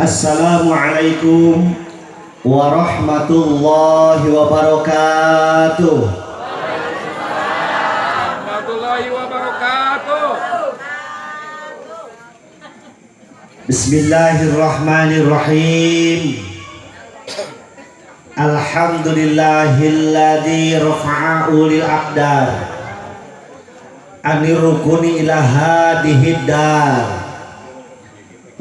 Assalamualaikum warahmatullahi wabarakatuh. Warahmatullahi wabarakatuh. Bismillahirrahmanirrahim. Alhamdulillahilladzi rafa'a ulil aqdar anir rukuni ila hadihid dar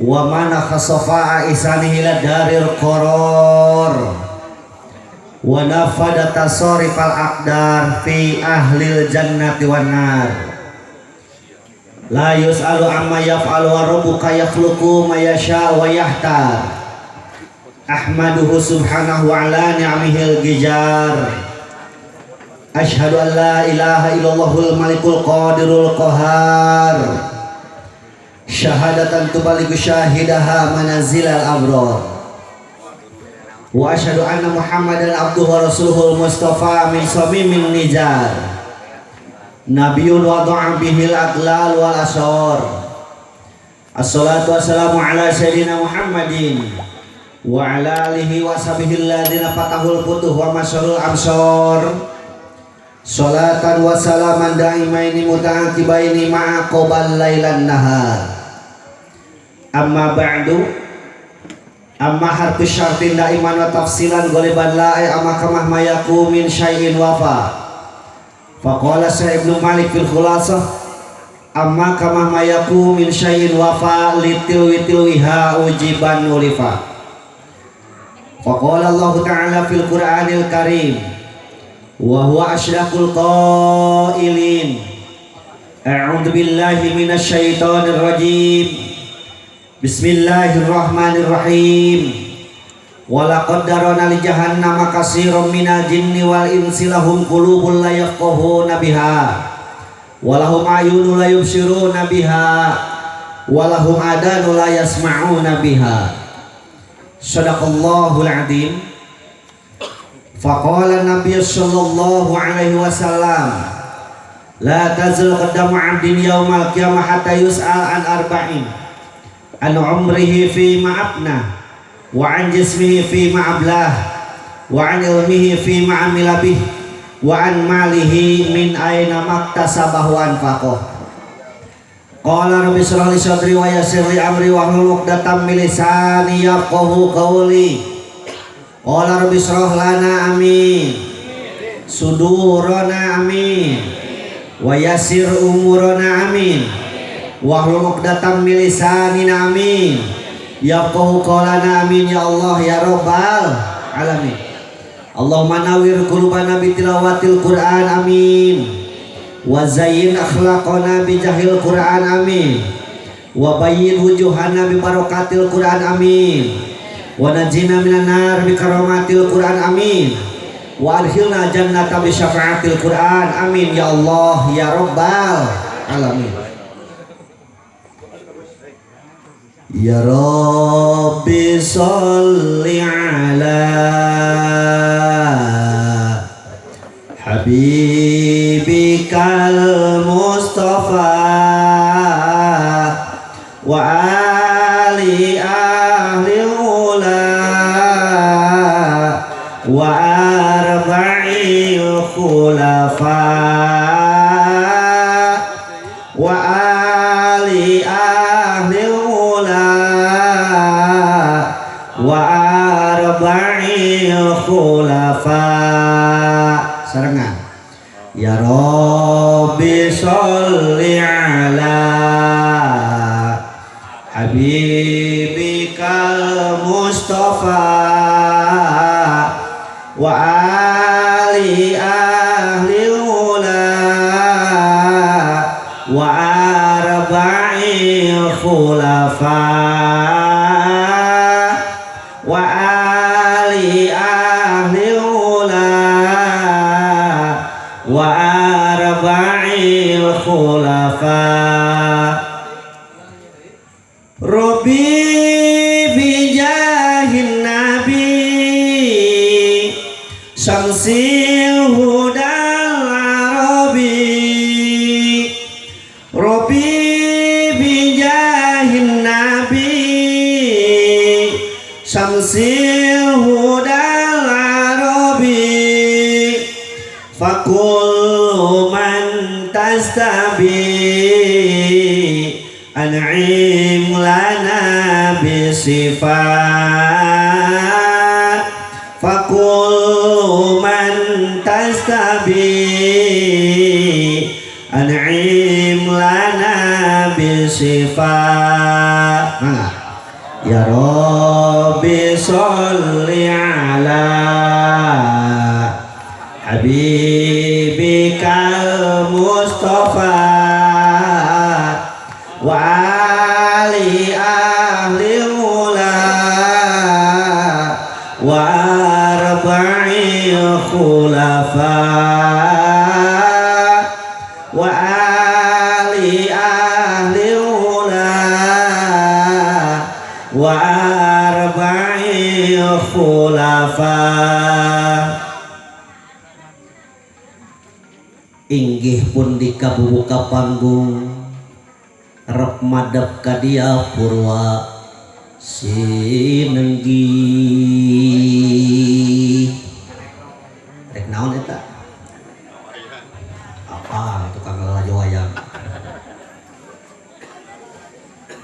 wa mana khasafa'a isanihi ila daril qaror wa nafada tasarifal aqdar fi ahlil jannati wan nar. La yus'alu amma yaf'alu wa rabbuka yakhluqu ma yasha wa yahtar. Ahmaduhu subhanahu wa ala ni'amihil gijar. Ashhadu an la ilaha illallahul malikul qadirul qahar. Syahadatan tubaligu syahidaha manazilal abrar. Wa ashhadu anna Muhammadan abduhu wa rasuluhul mustafa min samimin nijar. Nabiyun wada'a bihil aglal wal asor. Assalatu wassalamu ala sayyidina Muhammadin wa ala alihi wa sahbihi alladziina fatahul futuh wa masyarul amsor. Salatan wa salaman daimaini muta'aqibaini ma'a qabal lailan nahar. Amma ba'du. Amma harfu syartin daiman wa tafsilan ghaliban la ay amma kamah mayaku min syai'in wafa. Faqala Syekh Ibnu Malik fil khulasah amma kamah mayaku min syai'in wafa litil witilwiha ujiban ulifa. Faqala Allah Ta'ala fil Qur'anil Karim wa huwa asyraqul qailin. A'udzu billahi minasyaitonir rajim. Bismillahirrahmanirrahim. Wa laqad darana li jahannama katsiran minal jinni wal insi lahum qulubun la yafqahuna biha wa lahum a'yunun la yubsiruna biha wa lahum adanun la yasma'una biha. Shadaqallahul adzim. Faqala Nabiy sallallahu alaihi wasallam la tazul qadamu 'abdin yaumal qiyamah hatta yus'al an arba'in an umrihi fi ma abna wa an jismihi fi ma ablah wa an ilmihi fi ma amila bih wa an malihi min aina maktasabahu anfaqah. Qala rabbi shrah li sadri wa yassir li amri wahlul 'uqdatam min lisani yafqahu qawli. Qala rabbi shrah lana amin sudurana amin wa yassir umurana amin wahlul 'uqdatam min lisanina amin yafqahu qawlana amin ya Allah ya rabbal alamin. Allahumma nawwir qulubana bi tilawatil Qur'an amin wa zayyin akhlaqana bi jahil Qur'an amin wa bayyin wujuhana bi barakatil Qur'an amin wa najina minan nar bi karamatil Qur'an amin wa adkhilna jannata bi syafaatil Qur'an amin ya Allah ya rabbal alamin. Ya Rabbi sholli ala habibikal Mustafa wa ali ahli ula wa arba'il khulafa wa ali ahli ula wa arba'il khulafa. Sarengan ya Rabbi sholli ala habibikal Mustafa wa ali ahli ula wa arba'il khulafa wa ali ahli ula wa arba'il khulafa. Rabbi bijahin nabi syamsil hudal arabi. Rabbi bijahin nabi Syamsil hudal arabi fakullu man tastabi an'im lana bisifat fakullu man tastabi an'im lana bisifat. Ya Rabbi sholli ala habibikal Mustafa wa ali ahli mula wa arba'i khulafa wa ali ahli mula wa arba'i khulafa. Inggih pun dikabubuka panggung rep madep ka dia purwa sinenggi. Rek naon eta? Apa tukang lalajo wayang?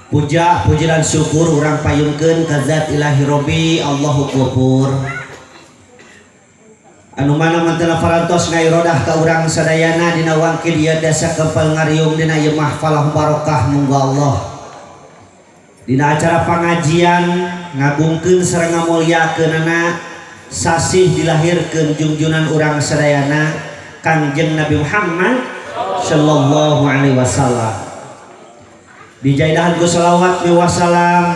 Puja puji dan syukur urang payungkeun ka zat ilahi Rabbi Allahu Ghafur. Anu mana mantena parantos ngairodah ka urang sadayana dina wangkil ieu dasa kempel ngariung dina ieu mahfalah barokah munggu Allah. Dina acara pangajian ngagungkeun sareng ngamulyakeunana sasih dilahirkeun jungjunan urang sadayana Kangjeng Nabi Muhammad sallallahu alaihi wasallam. Dijaidahan ku selawat wa salam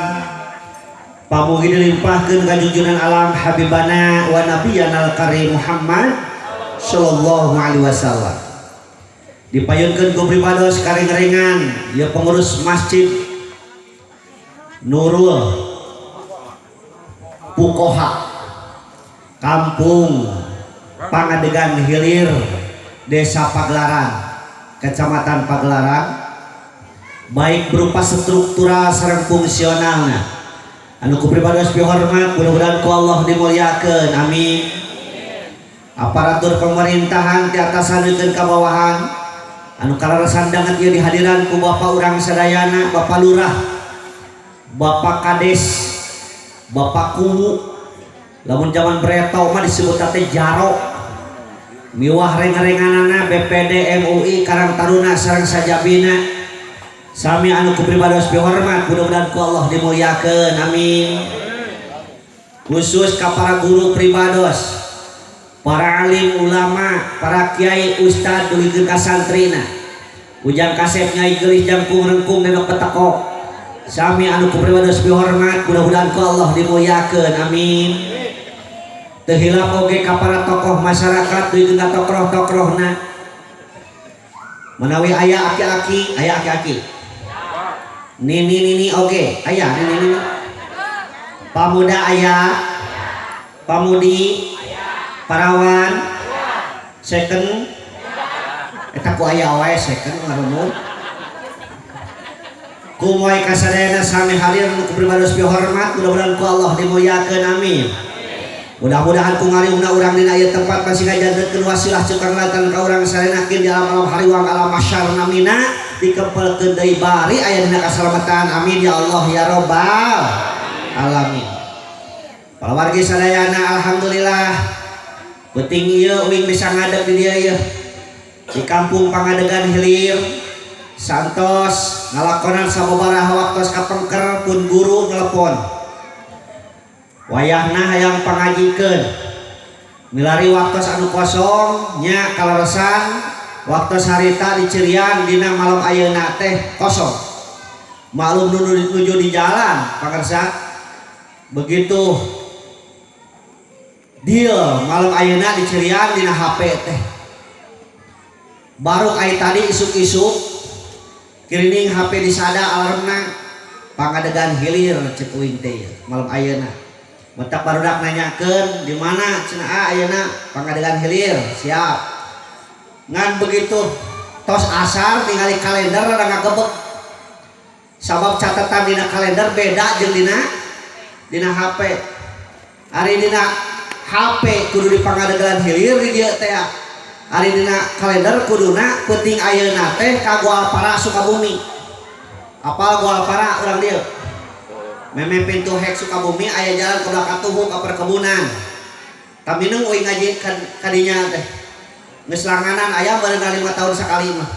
pamugi dilimpahkeun ka junjunan alam habibana wa nabiyana al-karim Muhammad sallallahu alaihi wasallam. Dipayunkeun ku pribados karing-ringan ieu pengurus Masjid Nurul Pukoha Kampung Pangadegan Hilir Desa Pagelaran Kecamatan Pagelaran, baik berupa struktural sareng fungsionalna. Anu ku pribados pihormat, mudah-mudahan ku Allah dimuliakeun, amin. Aparatur pemerintahan di atasan jeung ka bawahan anu kaleresan danget ieu dihadiran ku bapak urang sadayana, Bapak Lurah, Bapak Kades, Bapak Kuwu. Lamun zaman bereto mah disebut teh jaro. Miwah reng-renganana BPD MUI Karang Taruna sareng sajabina. Sami anu ku pribados pihormat, mudah-mudahan ku Allah dimuliakeun, amin. Khusus ka para guru pribados, para alim ulama, para kiai ustad dugikeun ka santrina. Ujang kasep nyai geulis jangkung rengkung nenok petekok. Sami anu ku pribados pihormat, mudah-mudahan ku Allah dimuliakeun, amin. Teu hilap oge ka para tokoh masyarakat dugikeun ka tokoh-tokohna. Manawi aya aki-aki, aya aki-aki. Nini-nini oge, aya nini-nini. Pamuda aya, pamudi, parawan, second, eta ku aya wae second ngarumun. Kumoy kasadayana sami hadir nu ku pribados pihormat, mudah-mudahan ku Allah dimuliakeun, amin. Mudah-mudahan ku ngariungna urang dina ieu tempat masih ngajantenkeun wasilah cukang lantan ka urang sadayana kin di alam-alam hariwang alam mahsyar namina dikempelkeun deui bari aya dina kasalamatan, amin ya Allah ya robbal alamin. Para wargi sadayana alhamdulillah penting ieu uing bisa ngadeg di dieu ieu di kampung Pangadegan Hilir santos ngalakonan sababaraha waktos kapengker pun guru telepon wayahna hayang pangajikeun milari waktos anu kosong nya kaleresan waktos harita dicirian dina malam ayeuna teh kosong maklum nuju di jalan pangersa begitu deal malam ayeuna dicirian dina HP teh baru ai tadi isuk-isuk kirining HP disada alarmna Pangadegan Hilir cek uing teh malam ayeuna mentak barudak nanyakeun di mana cenah ah ayeuna Pangadegan Hilir siap ngan begitu tos asar ningali kalender rada ngagebeg sabab catatan dina kalender beda jeung dina HP. Ari dina HP kudu dipangadegelan hilir di dieu teh. Ari dina kalender kuduna peuting ayeuna teh ka Goalpara Sukabumi. Apal Goalpara urang dieu? Meme pintu hek Sukabumi aya jalan ke belakang tuhu ka perkebunan. Kamineng euy ngaji kadinya teh. Geus langanan aya beureun 5 tahun sakali mah.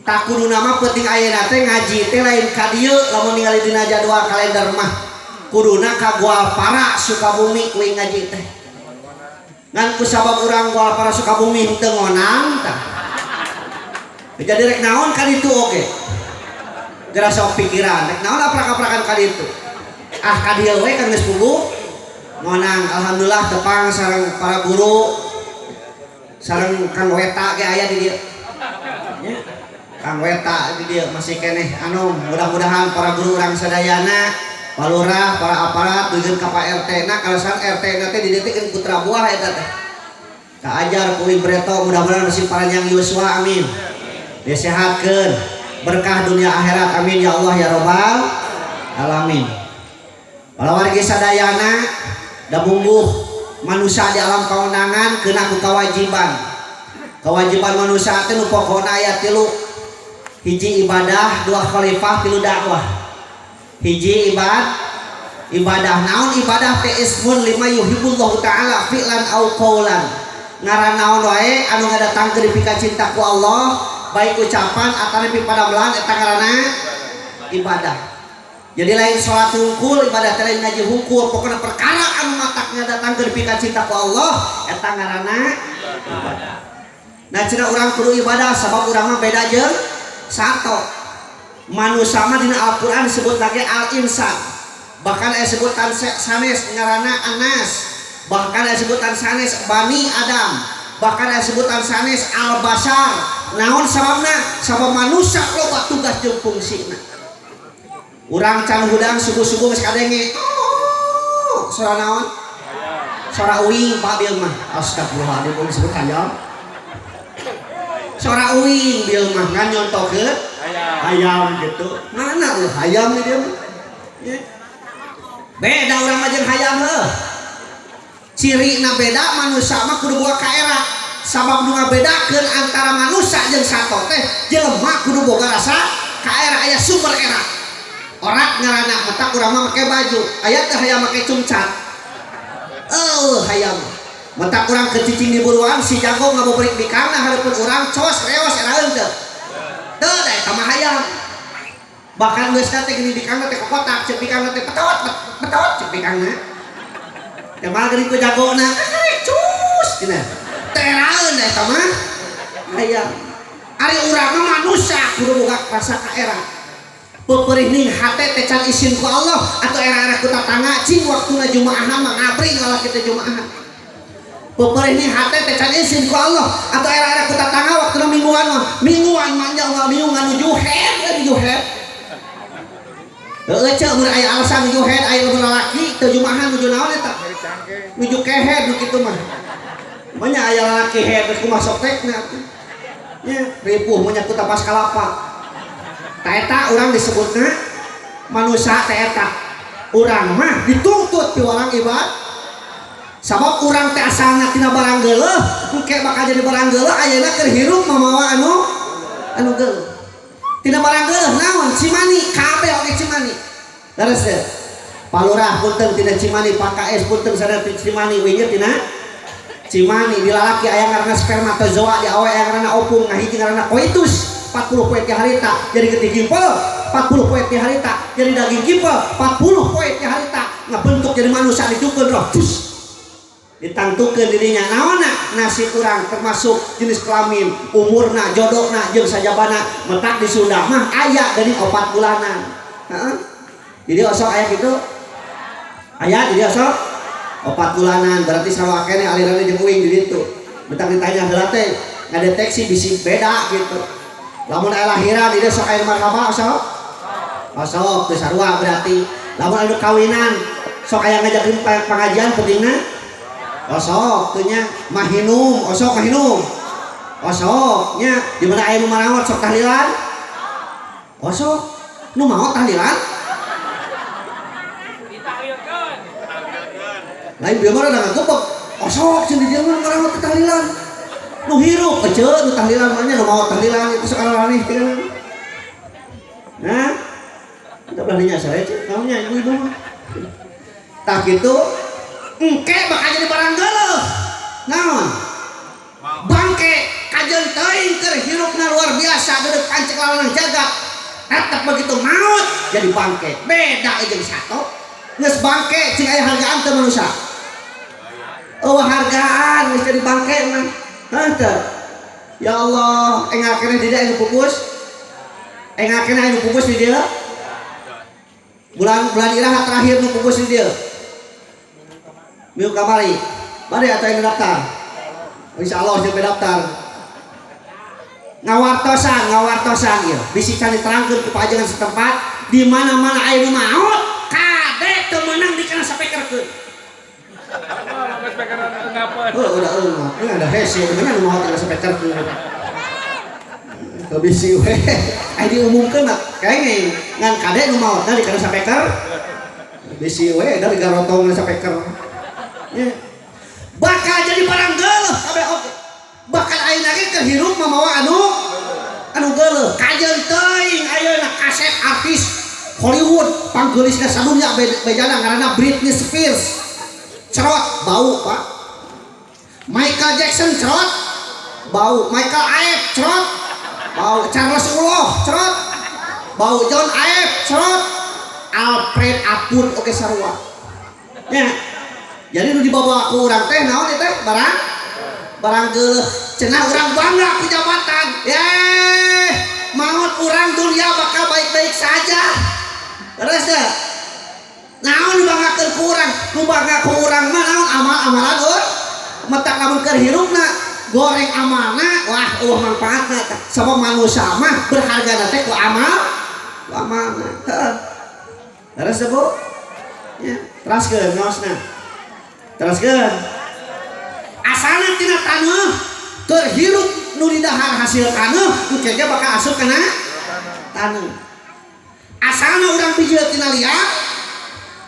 Tak kuduna mah peuting ayeuna teh ngaji teh lain ka dieu lamun ningali dina jadwal kalender mah. Kuduna ka Goalpara Sukabumi kuing ngaji teh. Ngan ku sabab urang Goalpara Sukabumi henteu ngonang tah. Jadi rek naon ka ditu oge. Geura sok pikiran, rek naon aprak-aprakan ka ditu. Ah ka dieu we kan geus puguh ngonang. Alhamdulillah tepang sareng para guru sareng Kang Weta ge aya di dieu. Nya. Kang Weta di dieu masih keneh anu mudah-mudahan para guru urang sadayana, Pak Lurah, para aparat dugi ka Pak RT na kalasan RT na teh di dieu teh putra buah eta teh. Kaajar ku Ibreto mudah-mudahan masih panjang yuswa amin. Disehatkeun, berkah dunia akhirat amin ya Allah ya robbal alamin. Para wargi sadayana da bumbuh manusia di alam kaundangan kena ku kewajiban. Kewajiban manusia teh nu pokona aya 3. Hiji ibadah, 2 khalifah, 3 dakwah. Hiji ibadah naon ibadah teh ismun lima yuhibbullahu ta'ala fi'lan au qaulan. Ngaran naon wae anu ngadatangkeun dipika cinta ku Allah baik ucapan atanapi padamelan eta ngaranna ibadah. Jadi lain salat hungkul ibadah teh lain ngaji hungkul, pokona perkara anu matak ngadatangkeun dipika cinta ku Allah eta ngaranna ibadah. Nah cenah urang kudu ibadah sabab urang mah beda jeung sato. Manusia mah dina Al-Qur'an disebut lagi al-insan. Bahkan aya sebutan sanes ngaranna Anas. Bahkan aya sebutan sanes Bani Adam. Bahkan aya sebutan sanes al-Bashar. Naon sababna? Sabab manusia loba tugas jeung fungsina. Urang can hudang subuh-subuh geus kadenge. Oh, suara naon? Suara uing Pak bieu mah. Astagfirullahaladzim disebut hayam. Suara uing bieu mah ngan nyontokeun hayam gitu. Mana lu hayam nih dia mah? Ya. Beda urang mah jeung hayam heuh. Cirina beda manusia mah kudu boga kaera. Sabab nu ngabedakeun antara manusia jeung sato teh jelema kudu boga rasa kaera aya sumber era. Orak ngaranna matak urang mah make baju. Aya teh hayam make cungcat. Eueuh hayam. Matak urang keur cicing di buruan si jago ngaboberik bikangna hareupeun urang cos reos eraeun teu. Teu da eta mah hayam. Bahkan geus teh geuning bikangna teh kokotak ceuk bikangna teh petot petot ceuk bikangna. Teh mah geuning ku jagona cus cenah. Teh eraeun da eta mah hayam. Ari urang mah manusia kudu boga rasa kaera. Peperih ning hate teh can isin ku Allah atau era-era ku tatangga cing waktuna jumaahan mah ngabring lalaki teh jumaahan. Peperih ning hate teh can isin ku Allah atau era-era ku tatangga waktuna mingguan mah mingguan mah nya unggal minggu nganuju head nuju head. Heueuh ceuk mun aya alasan nuju head aya lamun lalaki teu jumaahan nuju naon eta? Nuju kehead nu kitu mah. Manya aya lalaki head geus kumaha sok tekna atuh. Nya ripuh mah nya ku tapas kalapa. Ta eta urang disebutna manusia teh eta. Urang mah dituntut piwarang ibad. Sabab urang teh asalna tina barang geuleuh, engke bakal jadi barang geuleuh ayeuna keur hirup mamawa anu geuleuh. Tina barang geuleuh naon? Cimani, kabeh oge cimani. Leres teh. Pak Lurah punten tina Cimani, Pak KS punten sadaya tina Cimani, wingi tina Cimani di lalaki aya ngaranna spermatozoa, di awe aya ngaranna ovum, ngahiji ngaranna koitus. 40 poe ti harita jadi getih gimpel, 40 poe ti harita jadi daging gimpel, 40 poe ti harita ngabentuk jadi manusia ditukeun roh cus. Ditangtukeun dirinya naonna nasib urang termasuk jenis kelamin, umurna, jodohna jeung sajabana metak di Sunda mah aya geuning 4 bulanan. Heeh. Jadi osok aya kitu? Aya jadi osok 4 bulanan berarti sarua keneh aliranna jeung uing di ditu. Metak ditanya heula teh ngadeteksi bisi beda gitu. Lamun aya lahiran di dieu sok aya marhaba osok? Osok teu sarua berarti. Lamun anu kawinan sok aya ngajakeun pangajian pentingna? Osok teu nya mahinum, osok mahinum. Osok nya di mana aya nu marawat sok tahlilan? Osok. Nu maot tahlilan? Ditahlilkeun. Lain bieu mah rada ngagebeg. Osok cenah di dieu mah ngaraot tahlilan. Nu hirup ece nu tahlilan mah nya nu maot tahlilan itu sok araneh teh. Nah, kita belah dinya sare ceu naonnya ibu-ibu mah. Tah kitu engke bakal jadi barang geuleuh. Naon? Bangke kajeun teuing keur hirupna luar biasa geudeuk pancek lawan jaga. Tetep begitu maut jadi bangke. Beda jeung sato. Geus bangke cing aya hargaan teu manusia. Eueuh hargaan geus jadi bangke mah. Hah teu? Ya Allah, enggal keneh di dieu anu pupus. Enggal keneh anu pupus di dieu. Bulan iraha terakhir nu pupus di dieu. Minggu kamari. Bade atuh anu daftar. Insyaallah jeung daftar. Ngawartosan ieu. Bisi can diterangkeun ku pajengan setempat di mana-mana aya nu maot kade teu meunang dikana sapekerkeun. Oh, udah eueuh. Ini ada hese meunang nu maot kana sapekerkeun. Teu bisi we. Aya diumumkeun mah kenging ngan kade nu maotna dikana sapeker. Bisi we dari garotong sapeker. Ya. Bakal jadi barang geuleuh kabeh oge. Bakal ayeuna ge keur hirup mamawa anu geuleuh. Kajeun teuing ayeuna kaset artis Hollywood panggeulisna sadunya bejana ngaranna Britney Spears. Cerot bau, Pak. Michael Jackson cerot bau, Michael Aep cerot bau, Charles Uloh cerot bau, John Aep cerot, Alfred Apun oge sarua. Ya. Jadi nu dibawa ku urang teh naon ieu teh? Barang geuleuh. Cenah urang bangga ku jabatan. Yeh, maot urang dunia bakal baik-baik saja. Terus teh. Naon dibanggakeun ku urang? Nu bangga ku urang mah naon amal-amalan urang? Matak lamun keur hirupna goreng amalna, wah eueuh manfaatna tah. Sabab manusia mah berhargana teh ku amal, ku amalna. Heeh. Terus teh, Bu? Ya, teraskeun ngaosna. Teraskeun. Asalna tina taneuh keur hirup nu didahar hasil taneuh, engke ge bakal asup kana taneuh. Asalna urang bijil tina liang,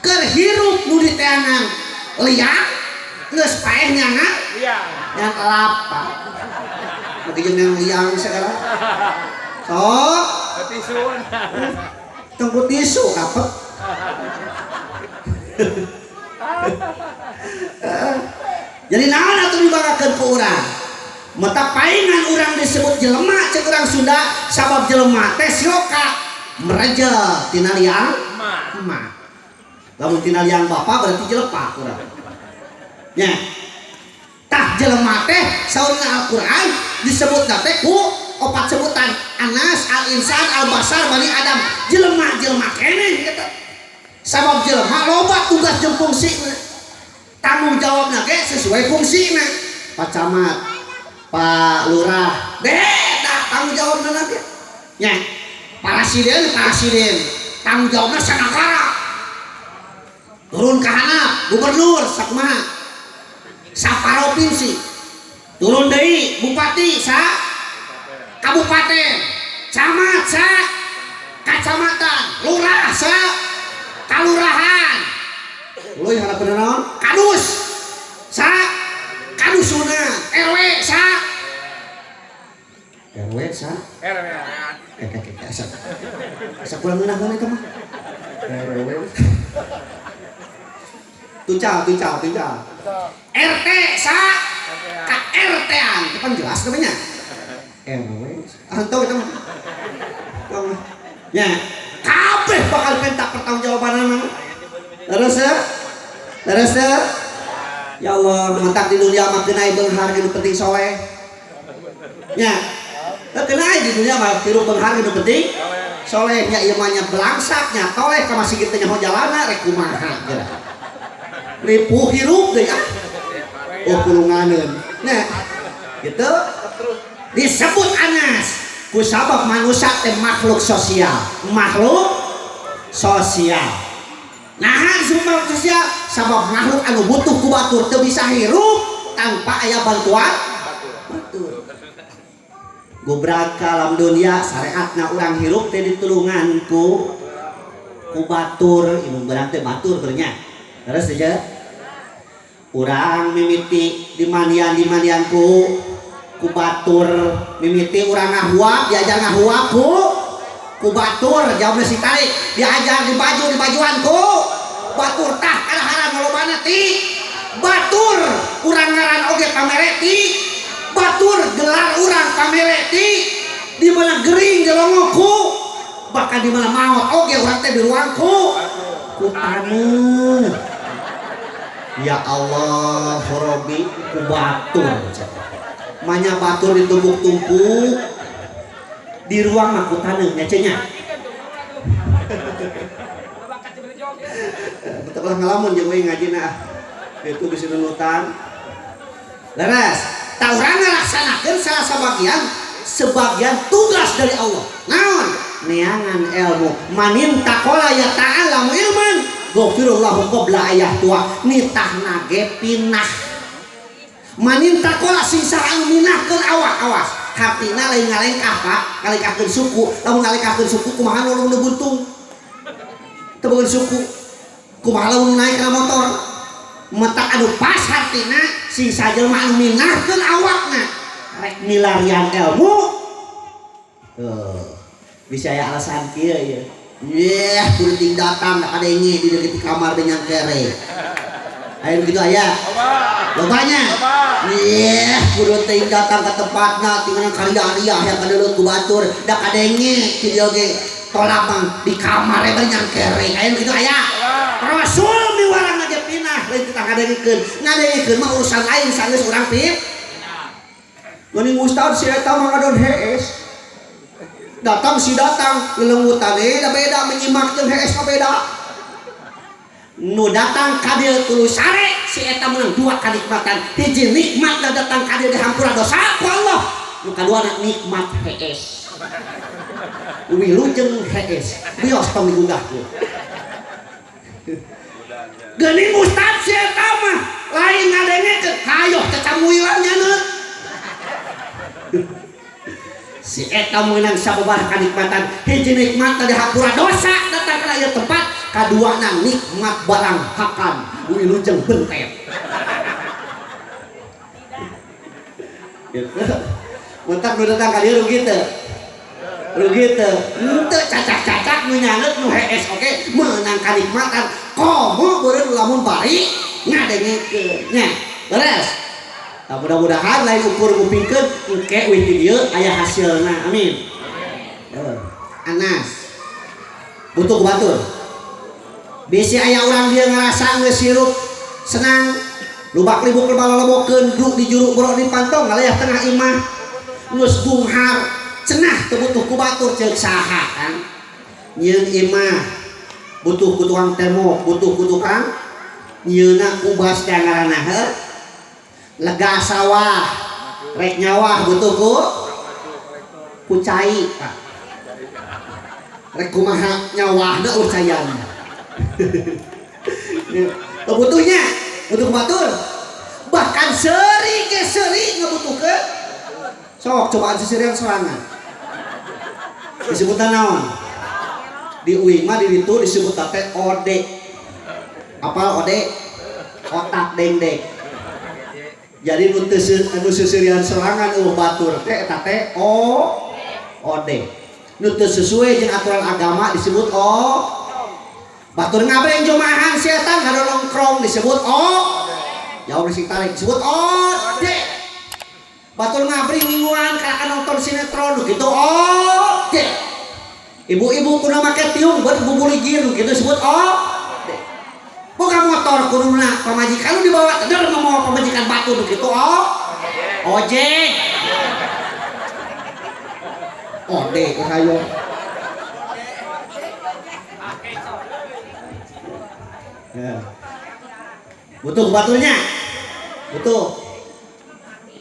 keur hirup nu diteangan liang, geus paeh nyangan Liang. Yang kelapa. Bagi jeung yang liang segala. Sok, Tisun. Tunggu tisu kapet. Jadi naon atuh dibanggakeun ku urang? Mata paingan urang disebut jelema cek urang Sunda sabab jelema teh siloka mereja tina liang Emak. Emak. Lamun tina liang bapa berarti jelepa urang. Nya. Tah jelema teh saurna Al-Qur'an disebutna teh ku opat sebutan Anas, Al-Insan, Al-Basar, Bani Adam. Jelema-jelema keneh eta. Sabab jelema loba tugas jeung fungsina. Tanggung jawabna ge sesuai fungsina. Pak Camat, Pak Lurah, beda tanggung jawabna ge. Nya, Presiden, Presiden, tanggung jawabna sanagara. Turun ka handap, gubernur sakumaha? Saparovinsi. Turun deui bupati sa kabupaten, camat sa kacamatan, lurah sa kalurahan. Leuwih harapan naon? Kadus sa kadusunan, RW sa RW sa RW. Asa asa kurang ngeunah eta mah. RW. Tuncal, tuncal, tuncal. RT sa KRT-an, itu kan jelas namanya. RW. Ah, entong itu mah. Entong. Ya, kabeh bakal minta pertanggungjawaban mah. Terus ya? Terus ya? Ya Allah, mantak di dunia mah keunai beunghar nu penting soleh. Ya. Keunai di dunia mah hirup beunghar nu penting soleh nya ieu mah nya belangsak nya toleh ka masih kitu nyaho jalana rek kumaha geura. Ripuh hirup deui ah. Oh kulunganeun. Nah, gitu. Disebut Anas ku sabab manusia teh makhluk sosial. Makhluk sosial. Nah, disebut makhluk sosial sabab makhluk anu butuh ku batur teu bisa hirup tanpa aya bantuan batur. Gubrak alam dunia syariatna urang hirup teh ditulungan ku batur, ilmu berang teh batur bernya. Terus aja. Urang mimiti di mandian ku batur mimiti urang ngahuap diajar ngahuap ku batur jawabna si tarik diajar di baju di bajuan ku batur tah kalaharan lobana ti batur urang ngaran oge pamere ti batur gelar urang pamere ti di mana gering jelongo ku bahkan di mana maot oge urang teh diruang ku taneuh. Ya Allah, Robi ku batur. Manya batur ditumpuk-tumpuk di ruang mah ku taneuh nya cenah. Betul lah ngalamun jeung we ngajina ah. Itu bisi nunutan. Leres, tah urang ngalaksanakeun salah sebagian tugas dari Allah. Naon? Neangan ilmu. Manin taqala ya ta'alamu ilman. Ghafirullahu qabla ayah tua nitahna ge pinah. Manin taqala sing saha anu minahkeun awak awas. Hartina lain ngalengkah Pak, ngalengkahkeun suku. Lamun ngalengkahkeun suku kumaha nu buntung? Teu boga suku. Kumaha lamun naik kana motor? Mata anu pas hartina sing sajelma anu minahkeun awakna rek milarian ilmu. Bisa aya alasan kieu ieu. Yeh, kuring datang da kadenge di dekat kamar teh nyangkere. Ayo begitu aya. Lobanya. Yeh, kudu teh datang ke tempatna tinggal karya-karya yang kadeuleuh ku batur da kadenge ti dieu ge tolak di kamar eta nyangkere. Ayo begitu aya. Rasul miwarang ge pinah lain kita ngadengikeun. Ngadengikeun mah urusan lain sanggeus urang pit. Geuning ustad si eta mah ngadon hees. Datang si datang lelenggutan da beda menyimak jeung hees mah beda. Nu datang ka dieu tuluy sare si eta meunang dua kanikmatan. Hiji nikmat datang ka dieu dihampura dosa ku Allah. Nu kaduana nikmat hees. Wilujeng hees. Wios tong digugahkeun. Geuning ustad si eta mah lain ngadengekeun hayoh cacamuilan nyaneut. Si eta meunang sababaraha kanikmatan. Hiji nikmat dihapura dosa datang kana ieu tempat, kaduana nikmat barang hakan wilujeng bentet. Gitu. Mentak nu datang ka dieu rugi teu? Rugi teu? Henteu cacak-cacak nu nyaneut nu hees oge meunang kanikmatan. Komo beureun lamun bari ngadengekeun nya. Beres. Nah, mudah-mudahan lain ukur ngupingkeun engke wih di dieu aya hasilna. Amin. Anas butuh ku batur. Bisi aya urang dieu ngarasa geus hirup senang lubak libuk balalobokeun duk di juru borok di pantong ngalayah tengah imah geus bunghar cenah teu butuh ku batur ceuk saha kan. Nyieun imah butuh ku tukang tembok, butuh ku tukang nyieunna kubas teh ngaranna heuh. Lega sawah rek nyawah butuh ku cai Pak. Rek kumaha nyawahna ucayan. Butuhnya butuh batur. Bahkan seuri ge seuri ngabutuhkeun. Sok cobaan seserian sorangan. Disebutan naon? Di uing mah di ditu disebut teh ode. Apal ode? Otak dengdek. Jadi nu seserian sorangan eueuh batur teh eta teh ode. Nu teu sesuai jeung aturan agama disebut o. Batur ngabreng jumahan si eta ngadonongkrong disebut o. Jawab sing tarik disebut ode. Batur ngabring mingguan kana nonton sinetron nu kitu ode. Ibu-ibu kudu make tiung beut bubuligir nu kitu disebut o. Boga motor kuduna pamajikan nu dibawa teder mawa pamajikan batu nu kitu o. Ojek. Ode ku hayo. Ya. Butuh baturnya. Butuh.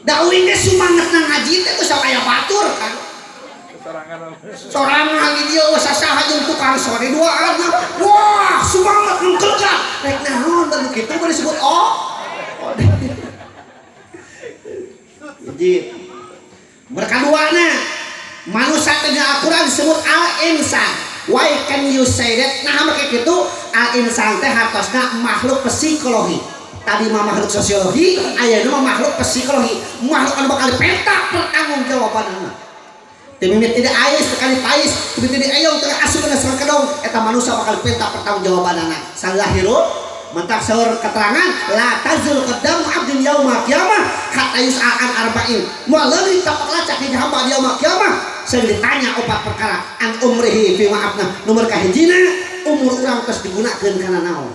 Da uing ge sumangetna ngaji teh geus aya batur kan. Sorangan di dieu sasaha jeung tukang sore duaan. Wah, sumanget ngengkelga. Rek naon baru kitu baru disebut o. Hiji. Berkaduana manusia teh Al-Qur'an disebut al-insan. Why can you say that? Nah, make kitu al-insan teh hartosna makhluk psikologi. Tadi mah makhluk sosiologi, ayeuna mah makhluk psikologi, makhluk anu bakal dipenta pertanggungjawabanana. Teu mimiti tidak ais sekali pais, teu mimiti eyong teu asup kana saur kedong, eta manusia bakal dipenta pertanggungjawabanana. Salah hirup mentak saur keterangan la tazul qadam abdin yauma qiyamah hatta yus'al an arba'in. Moal leungit tapak lacak hiji hamba di yauma qiyamah sing ditanya opat perkara an umrihi fi ma'afna. Nomor kahijina umur urang tos digunakeun kana naon.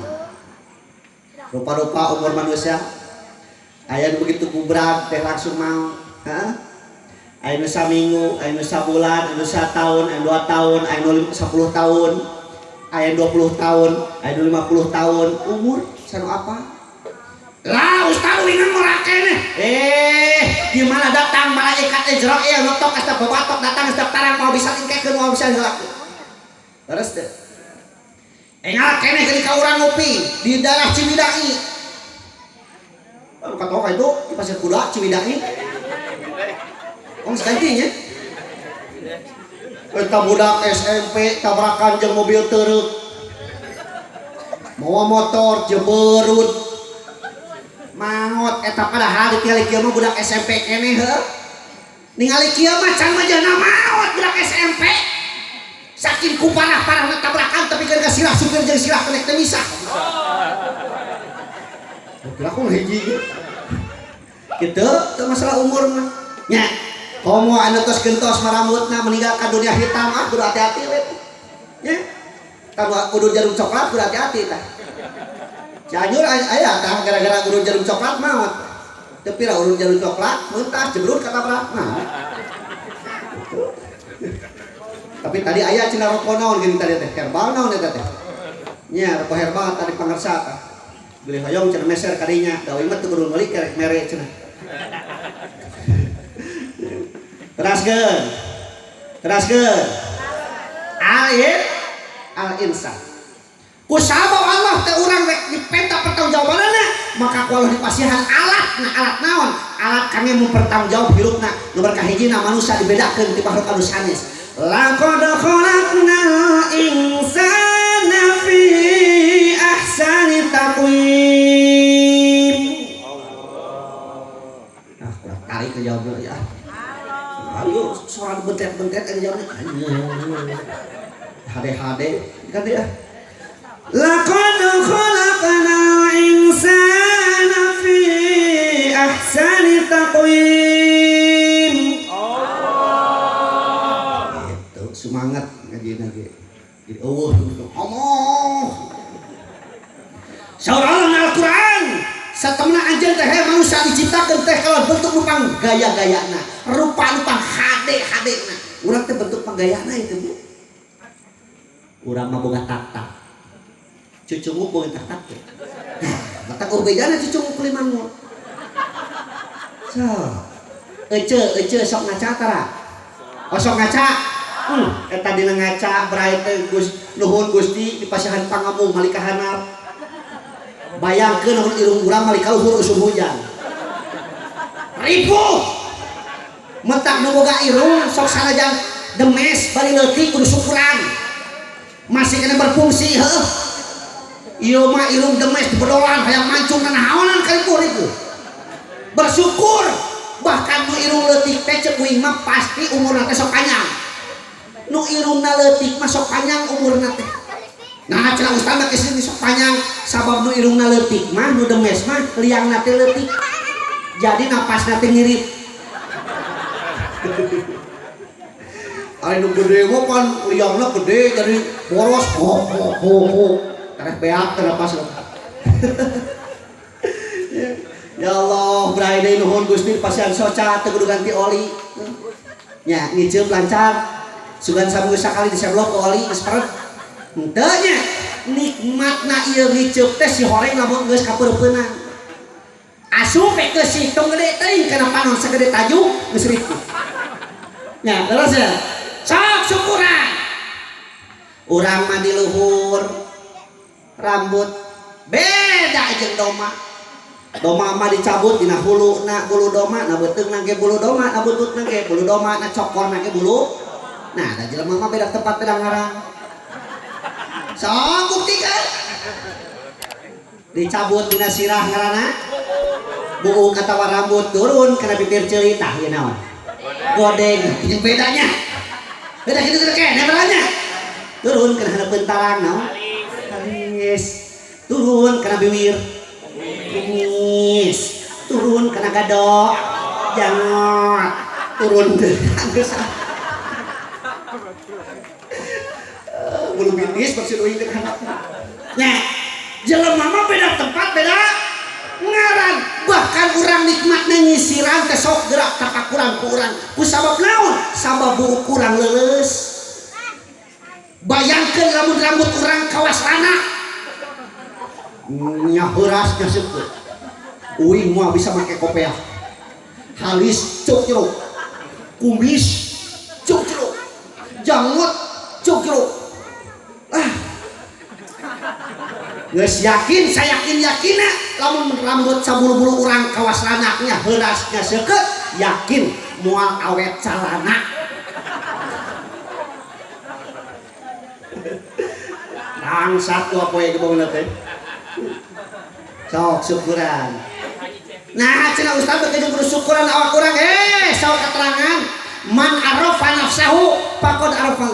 Rupa-rupa umur manusia aya nu begitu kubrak teh langsung mau. Heeh. Aya nu saminggu, aya nu sabulan, aya nu sataun, aya nu 2 tahun, aya nu 10 tahun, aya 20 tahun, aya nu 50 tahun. Umur sanu apa? Lah ustaz wingan ngora keneh. Gimana datang malaikat Izrail notok asta babatok datang setiap tarang mau bisa tingkekeun mau bisa ngelakuin. Terus teh. Engal keneh geuning ka urang ngopi di daerah Ciwidai. Kata ka itu di Pasir Kuda Ciwidai. Ong segantinya. Eta budak SMP tabrakan jeung mobil truk. Mawa motor jeberut. Maot eta padahal ditingali kieu mah budak SMP keneh heuh. Ningali kieu mah can mah jana maot budak SMP. Saking ku parah-parahna tabrakan tapi keur ka sirah supir jeung sirah kenek teh misah. Kira aku hiji. Kitu teu masalah umur mah. Nya, komo anu tos gentos marambutna meninggalkan dunia hitam ah kudu hati-hati we. Nya. Tah kudu jarum coklat kudu hati-hati tah. Cianjur aya tah gara-gara kudu jarum coklat maot. Teu pira urun jarum coklat mentas jebrut katabrak mah. Tapi tadi aya cenah rokok naon geuning tadi teh herbal naon eta teh. Nya rokok herbal tadi pangersa tah. Beli hoyong cenah meser kadinya, da ieu mah teu kudu meuli kerek mere cenah. Teraskeun. Teraskeun. Al insan. Ku sabab Allah teh urang rek dipenta pertanggungjawabanana, maka ku Allah dipasihan alat, nah alat naon? Alat kami mempertanggungjawab hirupna. Nu kahijina manusia dibedakeun ti makhluk anu sanes. Laqad khalaqnal insana fi ahsani taqwim. Ah, kurang tarik ke jawabnya ya. Ayo soal bentet-bentet aja jawabnya. HD-HD kan dia. Laqad khalaqnal insana fi ahsani taqwim. Itu semangat ngaji lagi. Jadi eueuh ngomong. Saur Allah Al-Qur'an, satemna anjeun teh manusia diciptakeun teh kalau bentuk nu gaya-gayana, rupa nu hade-hadena. Urang teh bentuk panggayana itu, Bu. Urang mah boga tak-tak. Cucunguk boga tak-tak teh. Matak eueuh bejana cucunguk limangu. So, ece sok ngaca tara. Oh sok ngaca. Eta dina ngaca berai teh Gus nuhun Gusti di pasihan pangamung malika hanap. Bayangkeun lamun irung urang malika luhur usum hujan. Ripuh. Mentak nu boga irung sok sanajan demes bari leutik kudu syukuran. Masih kena berfungsi heuh. Ieu mah irung demes dibedolan hayang mancung nanaonan karipuh-ripuh. Bersyukur bahkan nu irung leutik teh ceuk uing mah pasti umurna teh sok panjang. Nu irungna leutik mah sok panjang umurna teh. Nah cenah ustaz mah geus sok panjang sabab nu irungna leutik mah nu demes mah liangna teh leutik. Jadi napasna teh ngirip. Ari nu gede mah pan liangna gede jadi boros ho ho ho ho. Karek beak teh napas. Ya Allah, brai deui nuhun Gusti pasihan soca teu kudu ganti oli. Nya ngiceup lancar. Sugan saminggu sakali diseblok ke oli geus peret. Henteu nya nikmatna ieu ngiceup teh si horeng lamun geus kapeureupeunang. Asup we keusik tong gede teuing kana panon sagede tajuk geus ripuh. Nya terus ya. Sok syukuran. Urang mah di luhur rambut beda jeung doma. Doma mah dicabut dina huluna bulu doma, na beuteungna ge bulu doma, na buntutna ge bulu doma, na cokorna ge bulu. Nah, da jelema mah beda tempat beda ngaran. Sok buktikan. Dicabut dina sirah ngaranna buuk atawa rambut turun kana bibir ceuli tah ieu naon? Godeng. Jeung bedanya. Beda kitu teh keneh beranya. Turun kana hareupeun talang naon? Alis. Turun kana bibir kumis. Turun kana gadok jangot. Turun geus bulu bitis maksud uing teh kana. Nya jelema mah beda tempat beda ngaran, bahkan urang nikmatna nyisiran teh sok gerak tapakuran ku urang ku sabab naon? Sabab buuk urang leuleus. Bayangkeun lamun rambut urang kawas lana nya heuras nya seukeut. Uing moal bisa make kopeah. Halis cuk jeruk, kumis cuk jeruk, janggut cuk jeruk. Ah. Geus yakin, saya yakin yakinna lamun rambut sabulu-bulu urang kawas lanaknya heurasnya seukeut, yakin moal awet calana. Bangsat dua poe dibawa teh. Sok syukuran. Nah, cenah ustaz beuki jeung kudu syukuran awak urang saur keterangan man arafa nafsahu faqad arafa.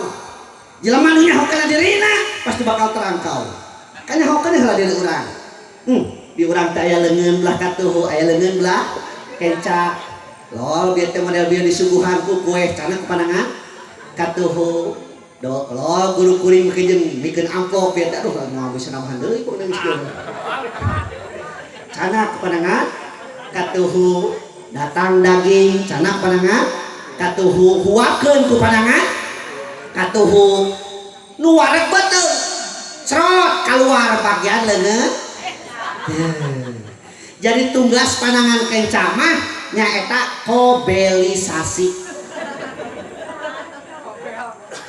Jelema nu nyaho kana dirina pasti bakal terangkau. Kan nyaho kana heula diri urang. Di urang teh aya leungeun belah katuhu, aya leungeun belah kenca. Lol bieu teh model bieu disuguhan ku kue cana kepanangan katuhu. Do lol guru kuring beuki jeung mikeun amplop bieu teh aduh moal bisa nambahan deui pokona geus kieu. Cana kepanangan katuhu datang daging cana kepanangan katuhu huakeun ku panangan katuhu nu wareg beuteung cerot keluar bagian leungeun. Jadi tunggas panangan kenca mah nyaeta kobelisasi.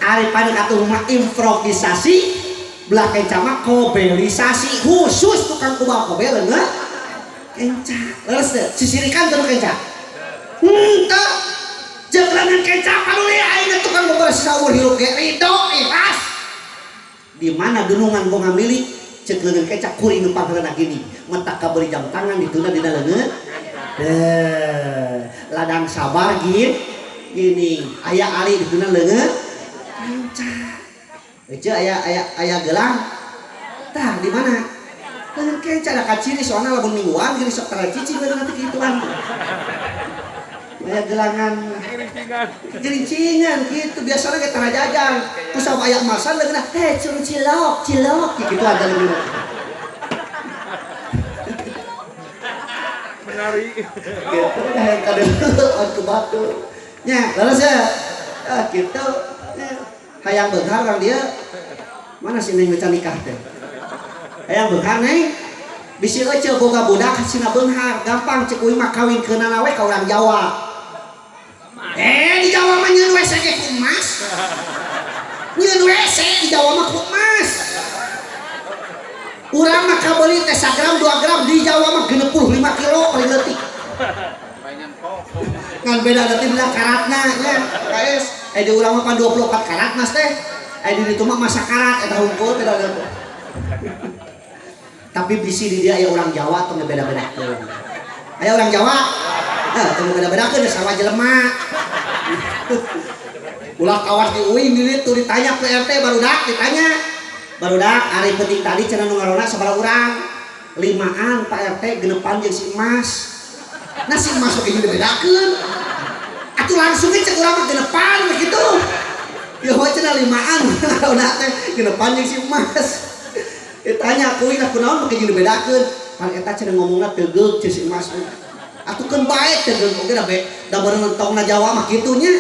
Ari pan katuhu mah improvisasi, belah kenca mah kobelisasi khusus tukang kubal kobel leungeun kenca. Leres teu? Sisirikan teu kenca? Henteu. Jeung leungeun kenca paduli aing tukang beberes saumur hirup ge ridho ikhlas. Di mana dunungan boga milik ceuk leungeun kenca kuring nu pangheulana gini mentak kabeuli jam tangan dituna dina leungeun. Ladang sabar gini aya ali dituna leungeun kenca. Ece aya aya aya gelang tah di mana? Leungeun kenca da kaciri soalna lamun mingguan gini sok tara cicing leungeun teh kituan. Aya gelangan gerincingan gitu biasanya ge tara jajan ku sabab aya emasan leungeunna heh curug cilok cilok gitu ada leungeunna. Menari gitu hayang kadeuleu ku batur nya leres ya ah gitu hayang beunghar urang dieu mana si neng can nikah teh hayang beunghar neng bisi euceu boga budak sina beunghar gampang ceuk uing mah kawin keunana we ka urang Jawa. Di Jawa mah nyeun WC ge ku emas. Nyeun WC di Jawa mah ku emas. Urang mah kabeuli teh 1 gram 2 gram di Jawa mah 65 kilo paling leutik. Ngan beda deui dina karatna nya, KS. Di urang mah pan 24 karat mas teh. Di ditu mah masa karat eta hungkul beda deui. Tapi bisi di dia aya urang Jawa tong beda-bedakeun. Aya urang Jawa. Nah, tong beda-bedakeun sarua jelema. Ulah kawas di uing di ditu ditanya ke RT barudak ditanya. Barudak ari penting tadi cenah nu ngarona sabaraha urang? 5an Pak RT genepan jeung si emas. Nah si emas oge dibedakeun. Atuh langsung ge cek urang mah genepan kitu. Ya we cenah 5an ngarona teh genepan jeung si emas. Ditanya ku uing kunaon make jeung dibedakeun? Pan eta cenah ngomongna teugeug jeung si emas. Atuh keun bae teugeug oge da be da beureun tongna Jawa mah kitu nya.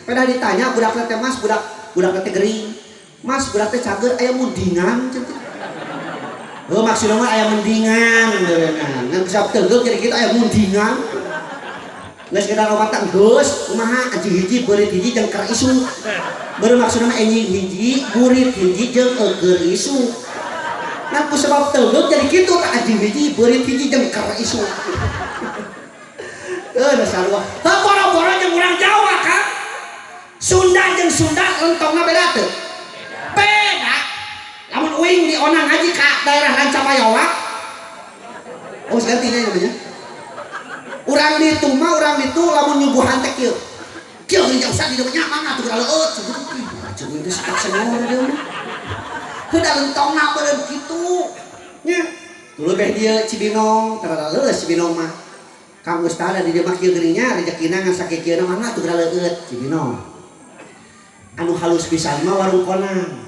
Pedah ditanya budakna teh mas budak budakna teh gering. Mas budak teh cager aya mundingan cenah. Heuh maksudna mah aya mendingan beureunna. Ngan kusab teugeug jadi kitu aya mundingan. Geus kita obat geus kumaha anjing hiji beurit hiji jeung keur isu. Beureun maksudna mah anjing hiji burit hiji jeung keur isu. Ngan ku sebab teugeug jadi kitu tah anjing hiji beurit hiji jeung keur isu. Dasar sarua. Heuh boro-boro jeung urang Jawa Kang. Sunda jeung Sunda lentongna beda teu? Beda. Lamun uing di onang ngaji ka daerah Rancabayawak, gantinya namanya. Urang ditu mah urang ditu lamun nyuguhan teh kieu. Kieu geuning Ustaz di dieu mah mangga tuh leueut. Cek teh sikat senior dia mah. Heuda lentongna beureum kitu. Nya. Tuluy beh dieu Cibinong, tara leueus Cibinong mah. Kang Ustaz di dieu mah kieu geuning nya rezekina ngan sakieu mangga tuh leueut Cibinong. Anu halus pisan mah warung konang.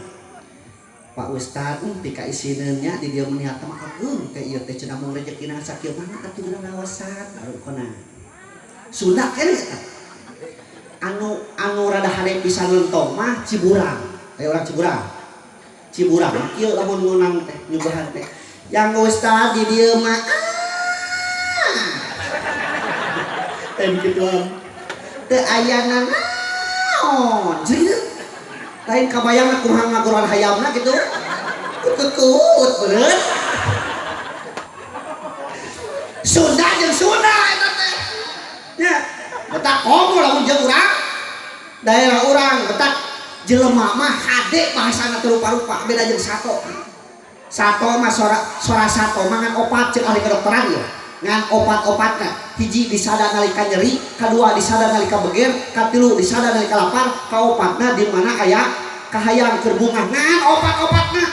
Pak Ustad, pika isineun nya di dieu meniat mah ageung teh ieu teh cenah mung rezekina sakieu mah atuh geura rawasan warung konang. Sunda keneh eta. Anu anu rada hade pisan lentong mah Ciburang. Aya urang Ciburang. Ciburang kieu lamun ngonang teh nyuguhan teh. Yang Ustad di dieu mah ah. Teh kituan. Teu aya nanaon. Jadi lain kabayang kumaha ngagoran hayamna gitu. Kut-kut bener. Sunda jeung Sunda eta teh. Nya, betak komo lamun jeung urang daerah urang betak jelema mah hade bahasana teu rupa-rupa beda jeung sato. Sato mah sora sato mah ngan opat ceuk ahli kedokteran ieu. Ngan opat-opatna hiji disada nalika nyeri, kadua disada nalika beger, katilu disada nalika lapar, kaopatna di mana aya kahayang keur bungah ngan opat-opatna.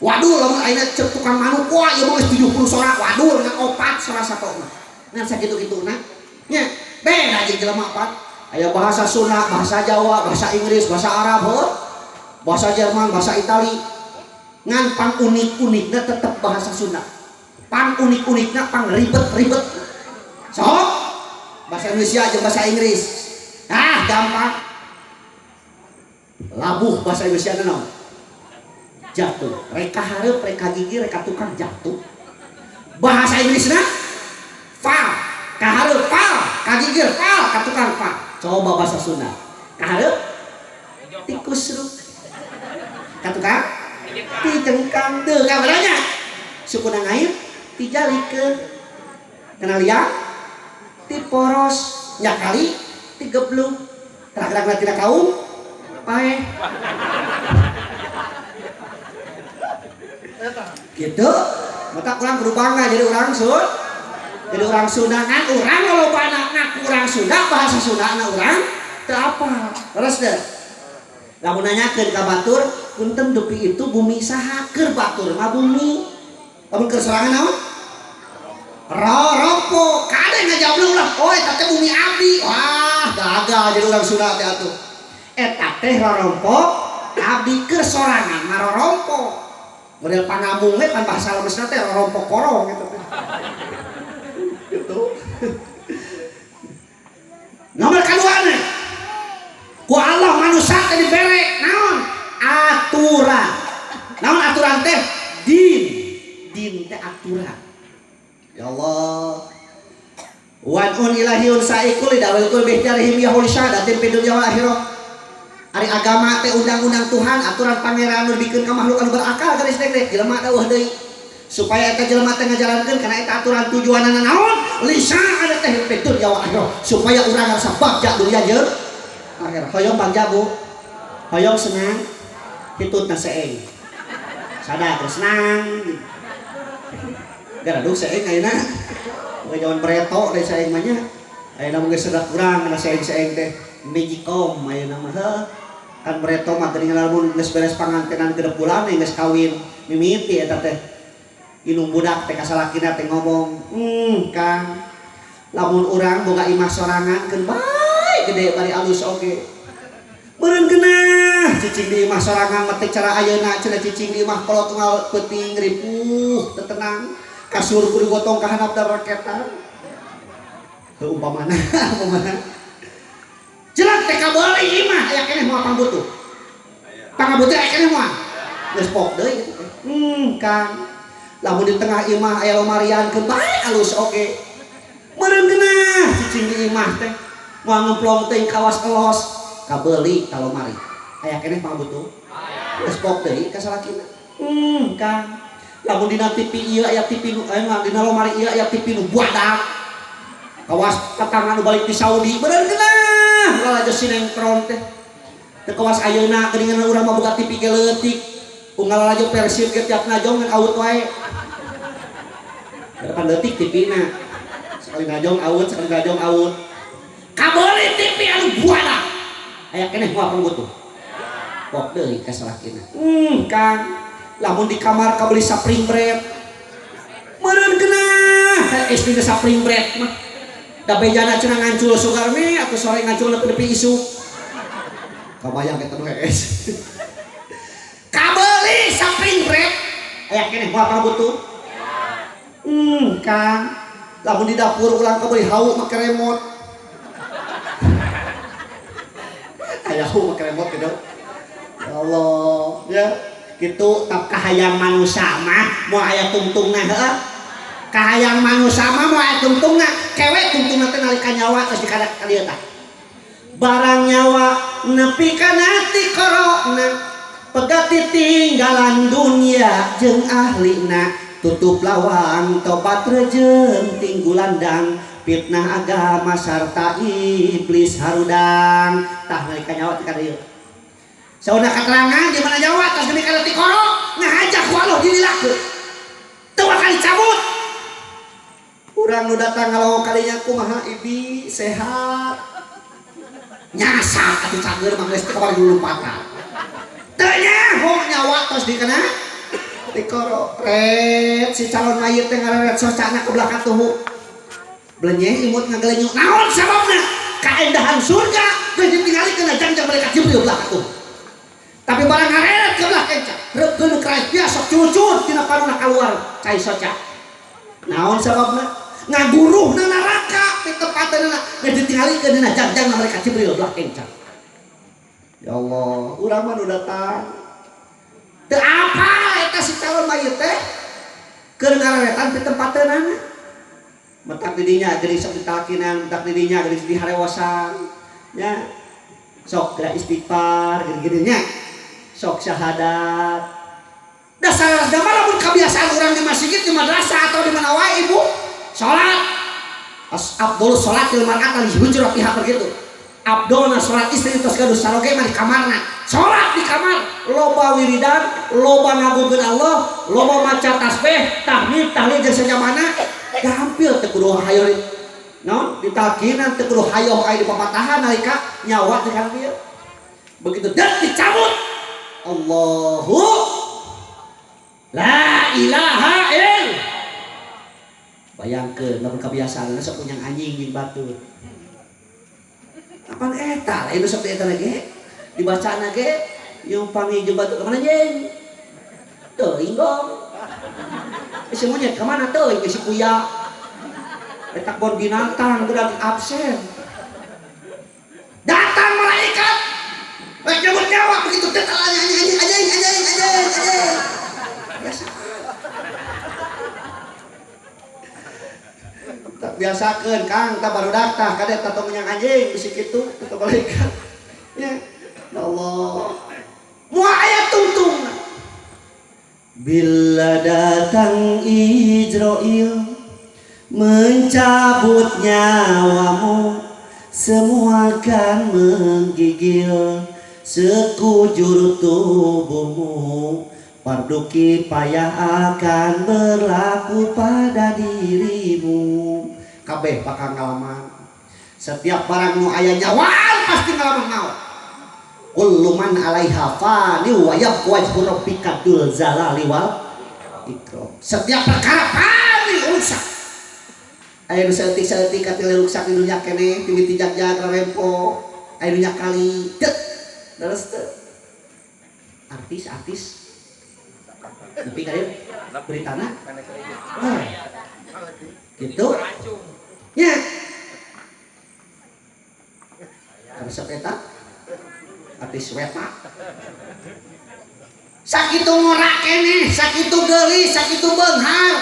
Waduh lamun ayeuna ceuk tukang manuk wah ieu mah geus 70 sora, waduh ngan opat sora satona. Ngan sakitu-kituna nya beda jeung jelema opat. Aya bahasa Sunda, bahasa Jawa, bahasa Inggris, bahasa Arab, heuh. Bahasa Jerman, bahasa Itali. Ngan pang unik-unikna tetep bahasa Sunda. Pang unik-unikna pang ribet-ribet. Sok bahasa Indonesia jeung bahasa Inggris. Ah, gampang. Labuh bahasa Indonesia naon? Jatuh. Reka hareup, reka gigi, reka tukang jatuh. Bahasa Inggrisna fal, ka hareup fal, ka gigir fal, ka tukang fal. Coba bahasa Sunda. Ka hareup tikus ruk. Ka tukang ticengkang teu kabaranya. Sukuna ngair tijalikeun. Kenal ya? Ti poros nyakali tigeblug. Gerak-gerak tina kaum paeh. Gitu. Mata kurang kudu bangga jadi urang Sunda. Jadi urang Sunda kan urang lolobana ngaku urang Sunda bahasa Sundana urang teu apal. Terus deh. Lamun nanyakeun ka batur, punten dupi itu bumi saha? Keur batur mah bumi. Lamun keur sorangan naon? Rorompo. Kade ngajawab ulah, oh eta teh bumi abdi. Wah, gagal jadi urang Sunda teh atuh. Eta teh rorompo abdi keur sorangan mah rorompo. Model pangamung we pan bahasa lemesna teh rorompo korong gitu teh. Gitu. Nomor kaduana. Ku Allah manusia teh dibere naon? Aturan. Naon aturan teh? Din. Din teh aturan. Ya Allah. Wan un ilahiyun saikul lidawil kul bihtiarihim yahul syahadatin fid dunya wal akhirah. Ari agama teh undang-undang Tuhan, aturan pangeran nu dibikeun ka makhluk anu berakal garis dek jelema dawuh deui. Supaya eta jelema teh ngajalankeun kana eta aturan tujuanana naon? Lisya'adatin fid dunya wal akhirah. Supaya urang ngarasa bagja dunya jeung akhirat. Hoyong bagja Bu. Hoyong senang. Hitutna seeng. Sadar senang. Garaduk seeng ayeuna. Boga jaman bereto deui seeng mah nya. Ayeuna mah geus sedak urang kana seeng-seeng teh. Magicom ayeuna mah heuh. Kan bereto mah geuning lamun geus beres pangantenan genep bulan geus kawin mimiti eta teh. Inung budak teh ka salakina teh ngomong, Kang, lamun urang boga imah sorangan keun bae gede bari alus oge. Meureun geunah cicing di imah sorangan mah teh cara ayeuna cenah cicing di imah kolot unggal peuting ripuh teu tenang. Kasur kudu gotong ka handap da raketan. Heuh umpamana umpamana. Jelek teh kabeuli imah aya keneh moal pangbutuh. Pangabutuh aya keneh moal. Geus pok deui kitu teh. Kang. Lamun di tengah imah aya lomarian keun bae alus oge. Meureun geunah cicing di imah teh. Moal ngemplong teuing kawas elos kabeuli ka lomari. Aya keneh pangabutuh. Geus pok deui ka salakina. Kang. Lamun dina TV ieu aya TV nu dina lomari ieu aya TV nu buadak. Kawas tetangga nu balik di Saudi bener geunah lalajo sinetron teh. Teu kawas ayeuna geuningan urang mah boga TV ge leutik. Unggal lalajo Persib ge tiap najong ngan aut wae. Depan leutik TV-na. Sekali ngajong awut, sekali ngajong awut. Kabeuli TV anu buana. Aya keneh moal pangbutuh. Pok deui ka salakina. Kang, lamun di kamar kabeli sapring bread. Meureun geunah SD sapring bread mah. Da bejana cenah ngancul sugarme atuh sore ngancul nepi-nepi isuk. Kabayang eta nu hees. Kabeli sapring bread. Aya keneh moal pangbutuh. Kang, lamun di dapur ulang kabeli hawu make remote. Aya hawu make remote gitu. Ya Allah, ya gitu tap kahayang manusia mah moal aya tungtungna heuh. Kahayang manusia mah moal aya tungtungna, kewe tungtungna teh nalika nyawa geus dikadak ka dieu tah. Barang nyawa nepi kana tikorona, pegati tinggalan dunia jeung ahlina. Tutup lawang tobat rejeng tinggulandang fitnah agama sarta iblis harudang. Tah nalika nyawa ti ka dieu. Sauna katerangan di mana nyawa tos geuning kana tikoro ngahaja ku Allah dililakeun. Teu bakal dicabut. Urang nu datang ngalawang kalinya kumaha ibi sehat. Nyasa atuh cager mah geus teu kabar lompatan. Teu nyaho nyawa tos di kana tikoro. Ret si calon mayit teh ngareret socana ke belakang tuhu. Blenyeh imut ngagelenyuk. Naon sababna? Kaendahan surga geus ditinggalikeun jangjang malaikat Jibril belakang tuhu. Tapi barang ngareret ke belah kenca, reupkeun nu keras biasa cucur tina panuna kaluar cai soca. Naon sababna? Ngaguruhna neraka di tempateunna geus ditinggalikeun dina jangjang malaikat Jibril belah kenca. Ya Allah, urang mah nu datang. Teu apa eta si calon mayit teh keur ngareretan di tempateunana. Mentak di dinya geuning sok ditalkinan, mentak di dinya geuning diharewosan. Nya sok geura istighfar geuning-geuning nya. Sok syahadat. Dasar gambar lamun kebiasaan orang di masjid, di madrasah atau di mana wae ibu, salat. Abdul salat il mar'at li hujratiha begitu. Abdulna salat istri tos gaduh saroge mah di kamarna. Salat di kamar, loba wiridan, loba ngagungkeun Allah, loba maca tasbih, tahmid, tahlil jeung sajabana, gampil teu kudu hayo naon ditalkinan teu kudu hayo aya di papatahan nalika nyawa di kana dieu. Begitu dat dicabut. Allahu la ilaha il. Bayangkeun lamun kebiasaan sok punya anjing jeung batur. Apaan eta? Lain sok eta lagi. Dibacana ge yang panggil jeung batur ka mana jeung? Teuing gong. Si monyet ka mana teuing si kuya. Eta kebon binatang udah absen. Datang malaikat. Rek nyebut nyawa begitu teh anjing anjing anjing anjing anjing. Biasa. Tak biasakeun Kang, tah barudak tah kade tah tong menyang anjing bisi kitu teu malaikat. Ya Allah. Moal aya tungtungna. Bila datang Ijroil mencabut nyawamu, semua kan menggigil sekujur tubuhmu. Fardu kifayah akan berlaku pada dirimu. Kabeh bakal ngalaman. Setiap barang nu aya nyawaan pasti ngalaman maut. Kullu man 'alaiha fani wa yabqa wajhu rabbika dzul jalali wal ikram. Setiap perkara fani rusak. Aya nu saeutik-saeutik katil rusak di dunya keneh, ti jagjag rempo, aya nu kali. Deuk. Terus teu. Artis-artis nepi ka dieu beritana. Wah. Gitu. Nya. Karesep eta artis weta. Sakitu ngorak keneh, sakitu geulis, sakitu beunghar,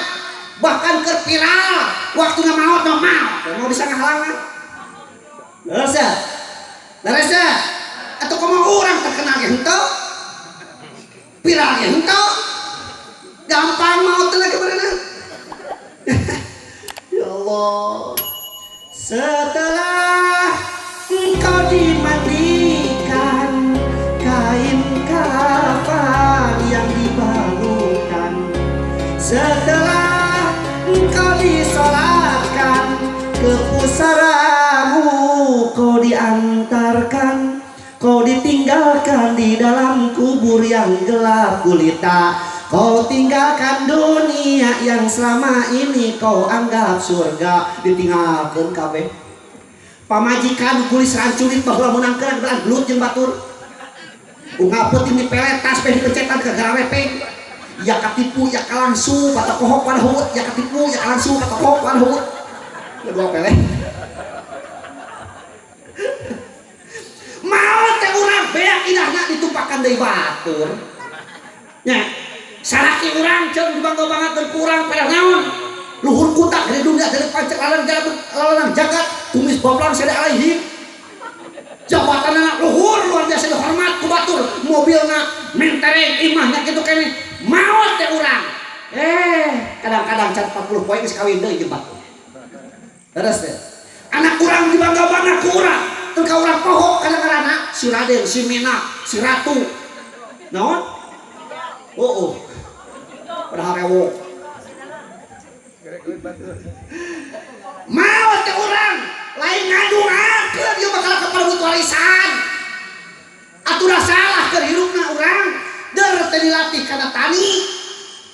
bahkan keur viral, waktuna maot mah maot, mau bisa ngahalangan. Leres ya? Leres ya? Atau kumaha urang terkenal ge henteu? Viral ge henteu? Gampang maot teh lagi berenang. Ya Allah. Setelah engkau dimandikan kain kafan yang dibalutkan, setelah engkau tinggalkan di dalam kubur yang gelap gulita. Kau tinggalkan dunia yang selama ini kau anggap surga. Ditinggalkan kabeh. Pamajikan gulis ranculit baheula meunang keun gelut jeung batur. Unggal peuting dipelet tas peh dipencetan ke gararepeng. Ya katipu ya kalangsu patokohok pada hut, ya katipu ya kalangsu patokohok pada hut. Ya dua peleh. Mau teh urang beak idahna ditumpakan deui batur. Nya salaki urang ceung dibangga-banggakeun ku urang pada naon? Luhur kutak dari dunia dari pancek lalang lalang jagat kumis boblang sada alaihim. Jabatan anak luhur luar biasa dihormat ku batur, mobilna mentereng imahna kitu keneh. Maot teh urang. Kadang-kadang can 40 poe geus kawin deui jeung batur. Terus teh. Anak urang dibangga-bangga ku urang. Teu ka urang poho kadang-kadang si Raden, si Mina, si Ratu. Naon? Oh. Padahal rewok. Maot teh urang lain ngaduakeun ieu bakal kaparebut warisan. Atuh salah keur hirupna urang. Der teh dilatih kana tani,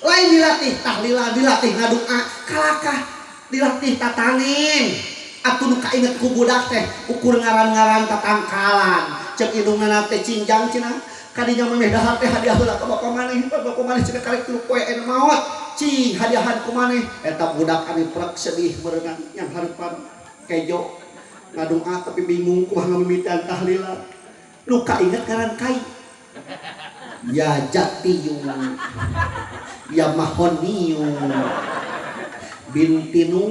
lain dilatih tahlilan, dilatih ngadua, kalakah dilatih tatanin. Atuh nu kainget ku budak teh ukur ngaran-ngaran tatangkalan. Ceuk indungna teh cinjang cenah. Kadinya memeh dahar teh hadiah heula ka bapa maneh, bapa maneh cenah karek 3 poe ena maot. Cing hadiahan ku maneh. Eta budak anu prek sedih meureunan yang hareupan kejo ngadua tapi bingung kumaha ngamimitian tahlilan. Nu kainget ngaran kai. Ya jatiyu ya mahoniyu bintinu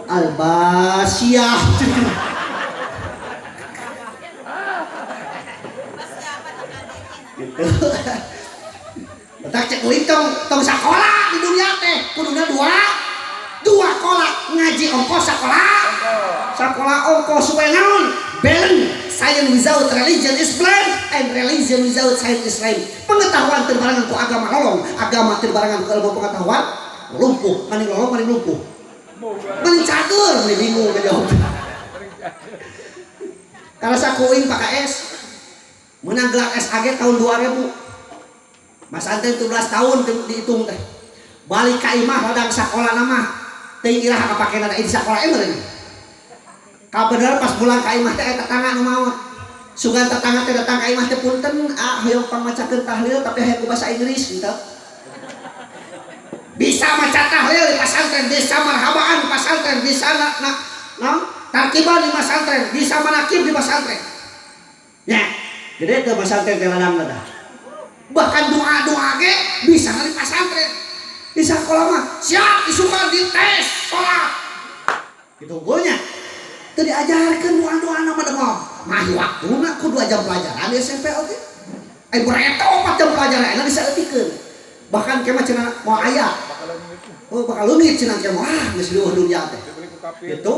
albasiah. Gitu. Letak cek uing tong sakola di dunia teh kuduna dua kola ngaji ongkos sakola sakola ongkos supaya naon balance. Science without religion is blind and religion without science is lame. Pengetahuan terbarengan ku agama lolong, agama terbarengan ku ilmu pengetahuan lumpuh, maning lolong maning lumpuh. Maning cager, maning bingung ngajawab. Karena sakuing Pak KS menang gelar SAG tahun 2000. Mas Anten 17 tahun dihitung teh. Balik ka imah ladang sakola nama teuing iraha kapakena di sakola meureun. Kabeneran pas pulang ka imah teh eta tetangga nu maot. Sugan tetangga teh datang ka imah teh punten ah hoyong pangmacakeun tahlil tapi hayang ku bahasa Inggris gitu. Bisa maca tahlil di pasantren, bisa marhabaan di pasantren, bisa na tarkiban di pasantren, bisa manakib di pasantren. Ya, gede teh pasantren teh ladang teh. Bahkan doa-doa ge bisa di pasantren. Di sekolah mah siap isukan dites salat. Gitu gonya. Teu diajarkeun doa-doa nama dengong. Mahi waktuna ku 2 jam pelajaran di SMP oge. Ai bereto 4 jam pelajaran enak disaeutikeun. Bahkan ke mah cenah moal aya. Oh bakal leungit cenah ke mah ah geus leuweuh dunia teh. Gitu.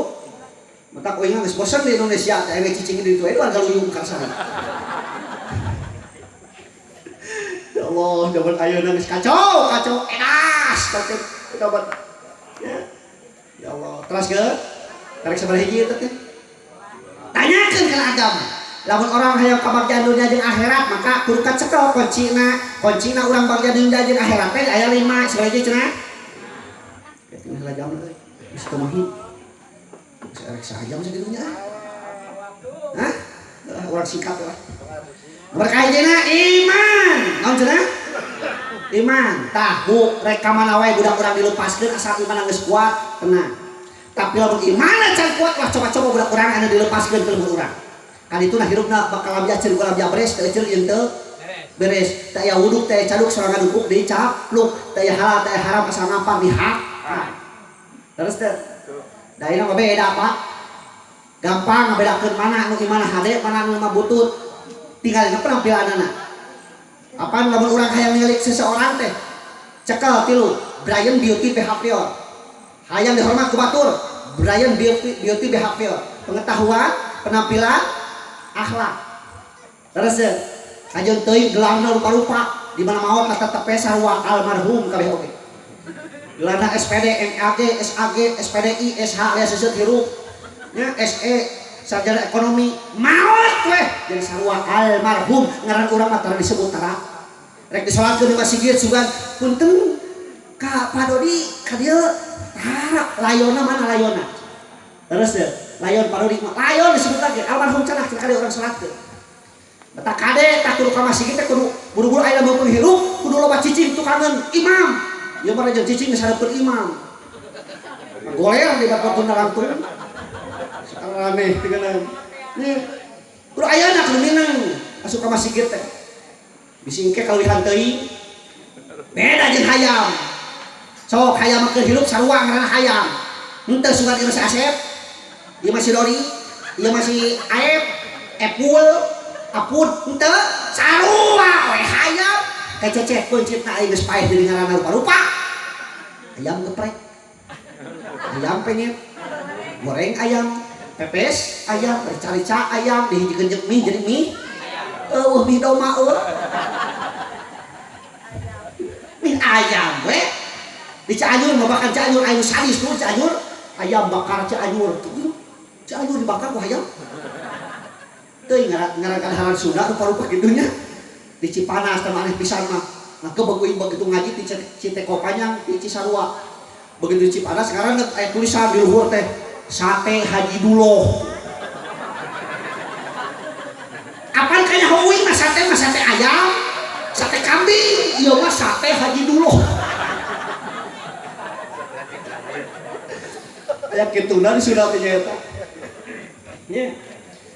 Matak uing geus bosen di Indonesia teh aya cicing di ditu we warga luyung karsana. Ya Allah, zaman ayeuna geus kacau, kacau edas, kacau tobat. Ya. Ya Allah, terus ke tarik sabaraha hiji eta teh. Tanyakeun kana agama. Lamun orang hayang kabagjaan dunia jeung akhirat maka kudu kacekel kuncina. Kuncina urang bagja dunia jeung akhirat teh aya 5 sabaraha hiji cenah. Eta heula jam euy. Geus teu mahi. Geus erek sajam sagitunya. Hah? Urang singkat lah. Nomor kahijina iman. Naon cenah? Iman. Tah bu rek ka mana wae budak urang dilepaskeun asal iman geus kuat, tenang. Tapi lamun iman can kuat lah coba-coba budak urang anu dilepaskeun ke lembur urang. Kan itu nah hirupna bakal labia ceuk labia beres teu ceuk ieu teu beres. Teu aya wuduk teu aya caduk sorangan dukuk dicapluk, teu aya halal teu aya haram asal ngampar dihak. Terus teh. Da ieu mah beda Pak. Gampang ngabedakeun mana anu iman hade mana anu mah butut. Tinggal penampilanana. Apaan lamun urang hayang ningali seseorang teh cekel tilu Brian Beauty Behavior. Hayang dihormat ku batur Brian Beauty Behavior. Pengetahuan, penampilan, akhlak. Terus kajeun teuing gelarna rupa-rupa di mana maot tetep sarua almarhum kabeh oge. Gelarna SPD, MAG, SAG, SPDI, SH alias seuseup hirup. Nya SE. sarjana ekonomi, maot weh jadi sarua almarhum ngaran urang mah tara disebut tara. Rek disolatkeun di masjid sugan punten ka Pak Dodi ka dieu tara layonna mana layonna. Terus deh layon Pak Dodi mah layon disebut lagi almarhum cenah ka dieu urang salatkeun. Beta kade tak kudu ka masjid teh kudu buru-buru aya meupeung hirup kudu loba cicing tukangeun imam. Ieu mah jeung cicing geus hareupeun imam. Goler di bapakna langtung. Sekarang aneh tinggalan. Nih, kudu ayana kudu minang asup ka masjid teh. Bisi engke kaluwihan teuing. Beda jeung hayam. Sok hayam mah keur hirup sarua ngaranna hayam. Henteu sugan ieu si Asep, ieu mah si Dori, ieu mah si Aep, Epul, Apud, henteu sarua we hayam. Kececeh peuncitna aing geus paeh deui ngaranna rupa-rupa. Ayam geprek. Ayam pengen goreng ayam, pepes ayam, rica-rica ayam, dihijikeun jeung mie jadi mie. Eueuh mie doma eueuh. Mie ayam we. Di Cianjur mah bahkan Cianjur aya sadis tuh Cianjur, ayam bakar Cianjur. Cianjur dibakar ku hayam. Teuing ngaran kadaharan Sunda rupa-rupa kitu nya. Di Cipanas teh aneh pisan mah. Nah kebeguing begitu ngaji di Citeko Panjang di Cisarua. Begitu di Cipanas sekarang aya tulisan di luhur teh Sate Haji Duloh. Apaan kayaknya heuing mah sate ayam, sate kambing, ieu mah sate Haji Duloh. Aya kituna di Sunda teh nya eta. Nya.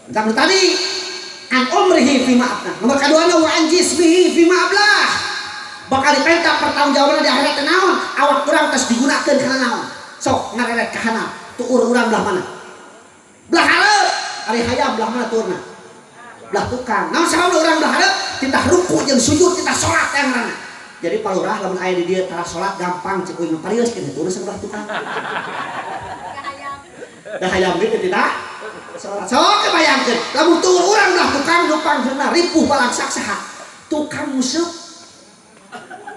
Tentang tadi an umrihi fi ma abna. Nomor kaduana wa an jismihi fi ma ablah. Bakal dipenta pertanggungjawaban di akhirat teh naon? Awak urang tos digunakeun kana naon? Sok ngareret ka handap. Tuur urang belah mana? Belah hareup. Ari hayam belah mana tuurna? Belah tukang. Naon sababna urang belah hareup? Titah ruku jeung sujud, titah salat teh ngaranna. Jadi palurah lamun aya di dieu tara salat gampang cek uing parios kieu tuur belah tukang. Da hayam ge titah salat. Sok bayangkeun lamun tuur urang belah tukang numpang heuna ripuh balangsak saha? Tukang museup.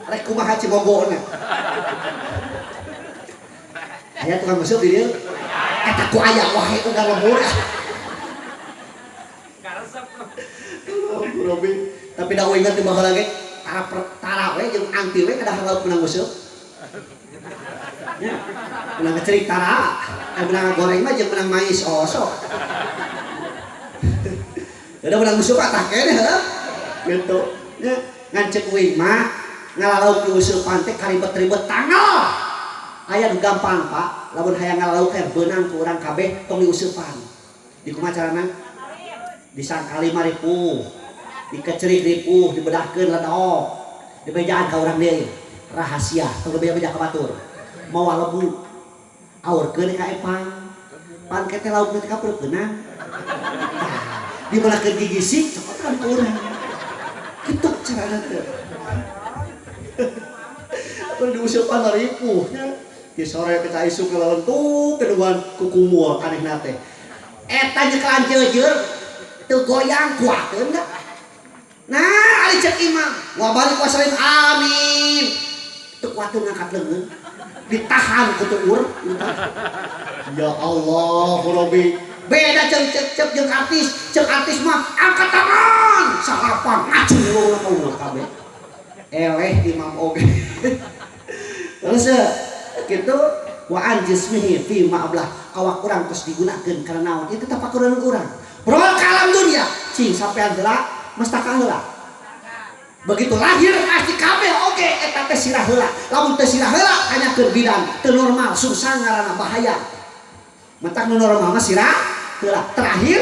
Rek kumaha cibogona. Aya tukang museup di dieu. Eta ku aya wae udah lembur. Karesep. Robi, tapi da uing teh baheula ge tara tara we jeung anti we kadahar lauk menang museup. Nya, menang ngecerik tara, menang goreng mah jeung menang mais osok. Udah menang museup tah keneh heuh. Gitu. Nya, ngan ceuk uing mah ngalalauk di useupan teh karibet-ribet tanggal. Aya nu gampang Pak, lamun hayang ngalalauk teh beunang ku urang kabeh tong diuseupan. Di kumaha carana? Disangkali mah ripuh, dikecerik ripuh, dibedahkeun ledok, dibejaan ka urang deui. Rahasia, tong beja-beja ka batur. Mawa lebu, aurkeun ka epang. Pan ke teh lauk teh kaperkeunang. Tah, dimeulahkeun gigisik cokotan ku urang. Kitu carana teh. Atuh diuseupan mah ripuh nya. Di sore kita isuk ngalelentuk keduan kukumul anehna teh. Eta nyekelan jeujeur teu goyang kuateun da. Nah, ari ceuk imam, wa barik wa salim amin. Teu kuateun ngangkat leungeun. Ditahan ku tuur. Ya Allah, Rabbi. Beda ceuk ceuk ceuk jeung artis, ceuk artis mah angkat tangan, salapan ngacung leuweung ka umur kabeh. Eleh imam oge. Terus gitu wa an jismihi fi ma ablah awak urang terus digunakeun kana naon itu tapakuran urang. Bro kalam dunia cing sampean heula mastaka heula. Begitu lahir pasti kabeh oge eta teh sirah heula. Lamun teu sirah heula kanyakeun bidan teu normal susah ngaranna bahaya. Mentak nu normal mah sirah heula. Terakhir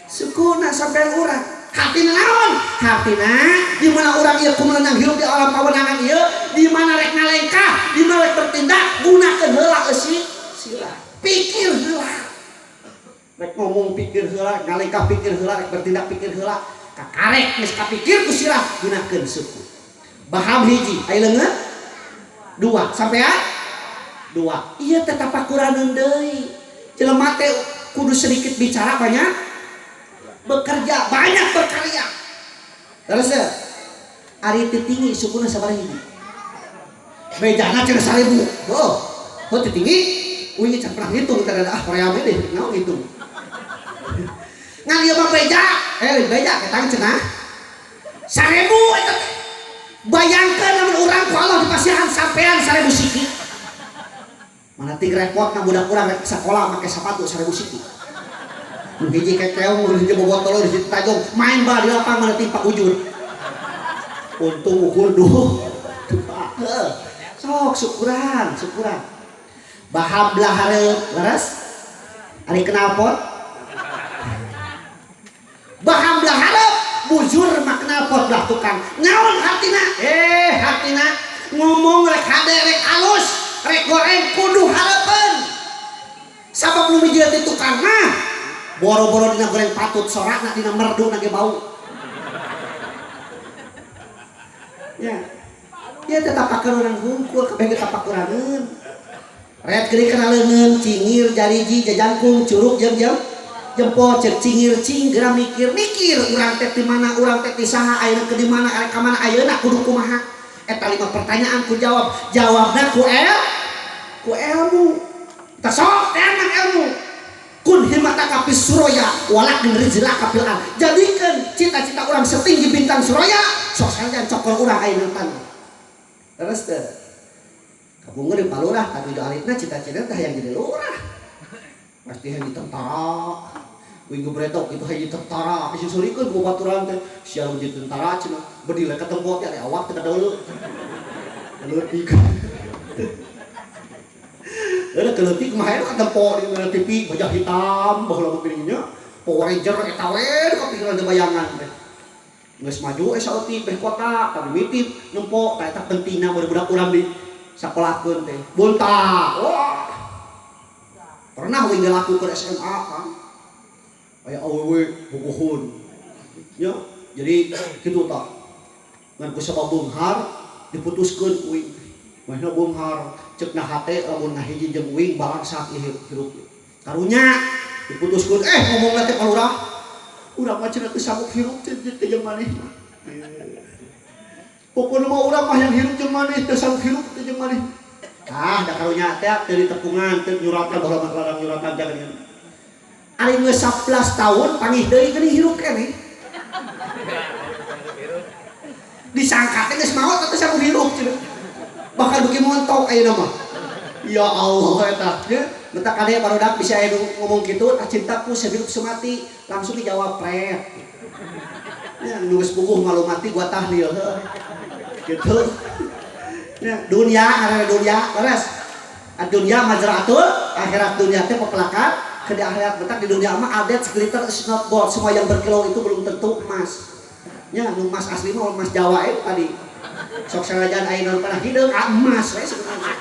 sukuna sampean urang. Hatina naon? Hatina di mana urang ieu kumeunang hirup di alam pawenangan ieu, di mana rek ngalengkah, di mana rek bertindak, gunakeun heula eusi sirah. Pikir heula. Rek ngomong pikir heula, ngalengkah pikir heula, rek bertindak pikir heula. Kakarek geus kapikir ku sirah gunakeun suku. Baham hiji, aya leungeun? Dua, sampean? Dua. Ieu teh tapakuraneun deui. Jelema teh kudu sedikit bicara banyak bekerja, banyak berkarya. Terus ya, ari teu tinggi sukuna sabaraha hiji? Bejana cenah 1000. Heuh. Heuh teu tinggi, uing can pernah ngitung teh ah hoream deh, naon ngitung. Ngan ieu mah beja, beja ketang cenah. 1000 eta teh. Bayangkeun lamun urang ku Allah dipasihan sampean 1000 siki. Mana ting repot na budak urang rek sakola make sepatu 1000 siki. Nu hiji kekeong, nu hiji bobotol, nu hiji tajong, main bal di lapang mana ting pakujur. Untung ukur duh. Sok syukuran, syukuran. Baham belah hareup, leres? Ari knalpot? Baham belah hareup, bujur mah knalpot belah tukang. Naon hartina? Hartina ngomong rek hade rek alus, rek goreng kudu hareupeun. Sabab nu mijil ti tukang mah boro-boro dina goreng patut sorakna dina merdu na ge bau. Ya. Ya tetap pakerunan hungkul kabeh ge tapakuraneun. Red geuning kana leungeun, cingir, jariji, jajangkung, curug jeung jempol cek cingir cing geura mikir mikir urang teh di mana, urang teh ti saha, ayeuna ke di mana, arek ka mana ayeuna kudu kumaha. Eta 5 pertanyaan ku jawab, jawabna ku ku ilmu. Tah sok teangan ilmu. Kun himataka fis suraya walakin rizlaka fil ard. Jadikeun cita-cita urang setinggi bintang suraya, sok sanajan cokol urang ayeuna tanah. Terus teh kapungkur di palurah tapi do alitna cita-cita teh hayang jadi lurah. Pasti hayang jadi tentara. Wing gebretok itu hayang jadi tentara. Disusulikeun ku baturan teh sia jadi tentara cenah. Bedil ka tempo teh ari awak teh kadeuleu. Leutik. Ada keleutik mah aya ka tempo di TV baju hitam baheula mah geuning nya. Power Ranger eta we kapikiran teh bayangan teh. Geus maju saeutik beh kota tapi mimiti nempo tah eta pentingna budak-budak urang di sakolahkeun teh. Buntah. Wah. Pernah we ngelakukeun SMA kan. Aya awewe bogoheun. Nya, jadi kitu tah. Ngan ku sabab beunghar diputuskeun ku uing. Manehna beunghar ceuk na hate lamun ngahiji jeung uing balangsak ieu hirup. Karunya diputuskeun ngomongna teh ka lurah. Urang mah cenah teu sanggup hirup teh jeung maneh mah. Pokona mah urang mah yang hirup jeung maneh teu sanggup hirup teh jeung maneh. Ah, da karunya teh teu ditepungan, teu nyuratan baheula mah ladang nyuratan jangan. Ari geus 11 tahun panggih deui geuning hirup keneh. Disangka teh geus maot teh sanggup hirup cenah. Bahkan beuki montok ayeuna mah. Ya Allah eta nya. Meta kade barudak bisa aya ngomong kitu, ah cintaku sehidup semati, langsung dijawab pret. Ya nu geus puguh malu mati gua tahlil heuh. Gitu. Ya dunia ngaranna dunia, leres. Dunia mazra'atul akhirat, dunia teh pepelakan ke di akhirat. Betak di dunia mah adet segeliter is not gold, semua yang berkilau itu belum tentu emas. Ya nu emas asli mah emas Jawa itu tadi. Sok sanajan ayeuna nu pernah hideung emas we sebenarnya.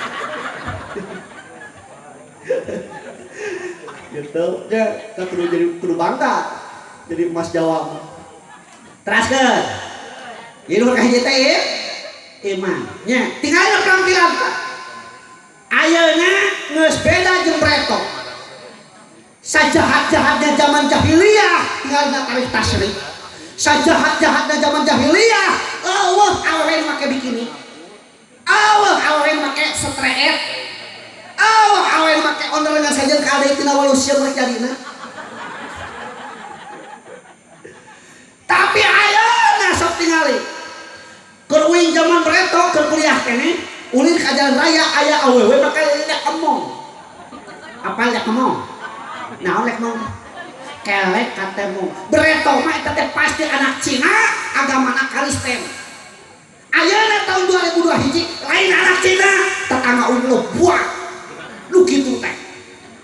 Gitu ya, kita kudu jadi kudu bangga jadi emas Jawa. Teraskeun. Ieu nu kahiji teh iman. Nya, tinggal penampilan tah. Ayeuna geus beda jeung bretok. Sajahat-jahatnya zaman jahiliyah tinggal tarikh tasyrik. Sajahat-jahatnya zaman jahiliyah, eueuh awewe make bikini. Eueuh awewe make setreet. Eueuh awewe make onder ngan sajen ka adeuk tina walusia rek jadina. Tapi ayeuna sok tingali. Keur uing zaman bretok keur kuliah keneh, ulin ka jalan raya aya awewe make lek emong. Apa lek emong? Naon lek emong? Kelek katemong. Bretok mah eta teh pasti anak Cina, agamana Kristen. Ayeuna tahun 2002 hiji lain anak Cina, tetangga uing lo buat. Lu kitu teh.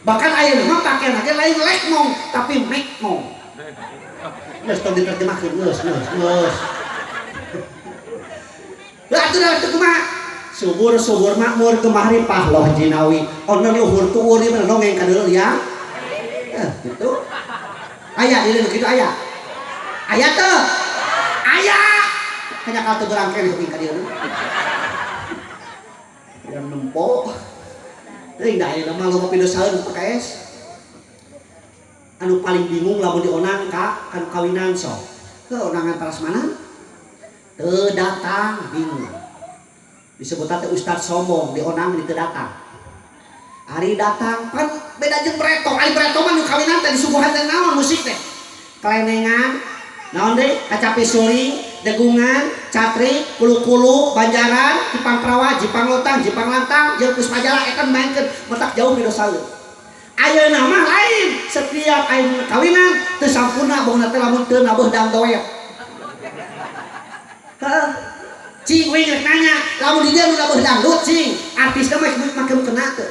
Bahkan ayeuna mah pakaian ge lain lekmong tapi mekmong. Geus tong diterjemahkeun geus geus geus. Lah atuh da teu kumaha? Subur-subur makmur kemahri pahloh jinawi. Oner luhur tuur ieu mah dongeng ka deuleu ya. Gitu. Aya di dieu kitu aya. Aya teu? Aya. Hanya kalau teu berang keneh ka dieu. Yang nempo. Teuing da ayeuna mah loba pidosaeun PKS. Anu paling bingung lamun dionang ka kan kawinan sok. Heuh onangan parasmanan? Teu datang bingung. Disebutna teh ustaz sombong dionang di teu datang. Ari datang pan beda jeung bretok. Ari bretok mah nu kawinan teh disuguhan teh naon musik teh. Kelenengan, naon deui? Kacapi suling, degungan, catrik, kulu-kulu, banjaran, Jipang Prawa, Jipang Lotang, Jipang Lantang, jeung Puspajala eta maenkeun metak jauh pidosaeun. Ayeuna mah lain, setiap ayeuna kawinan teu sampurna bongna teh lamun teu nabuh dangdoet. Heeh. Cing uing rek nanya, lamun di dieu nu nabuh dangdut cing, artisna mah make mukena teu?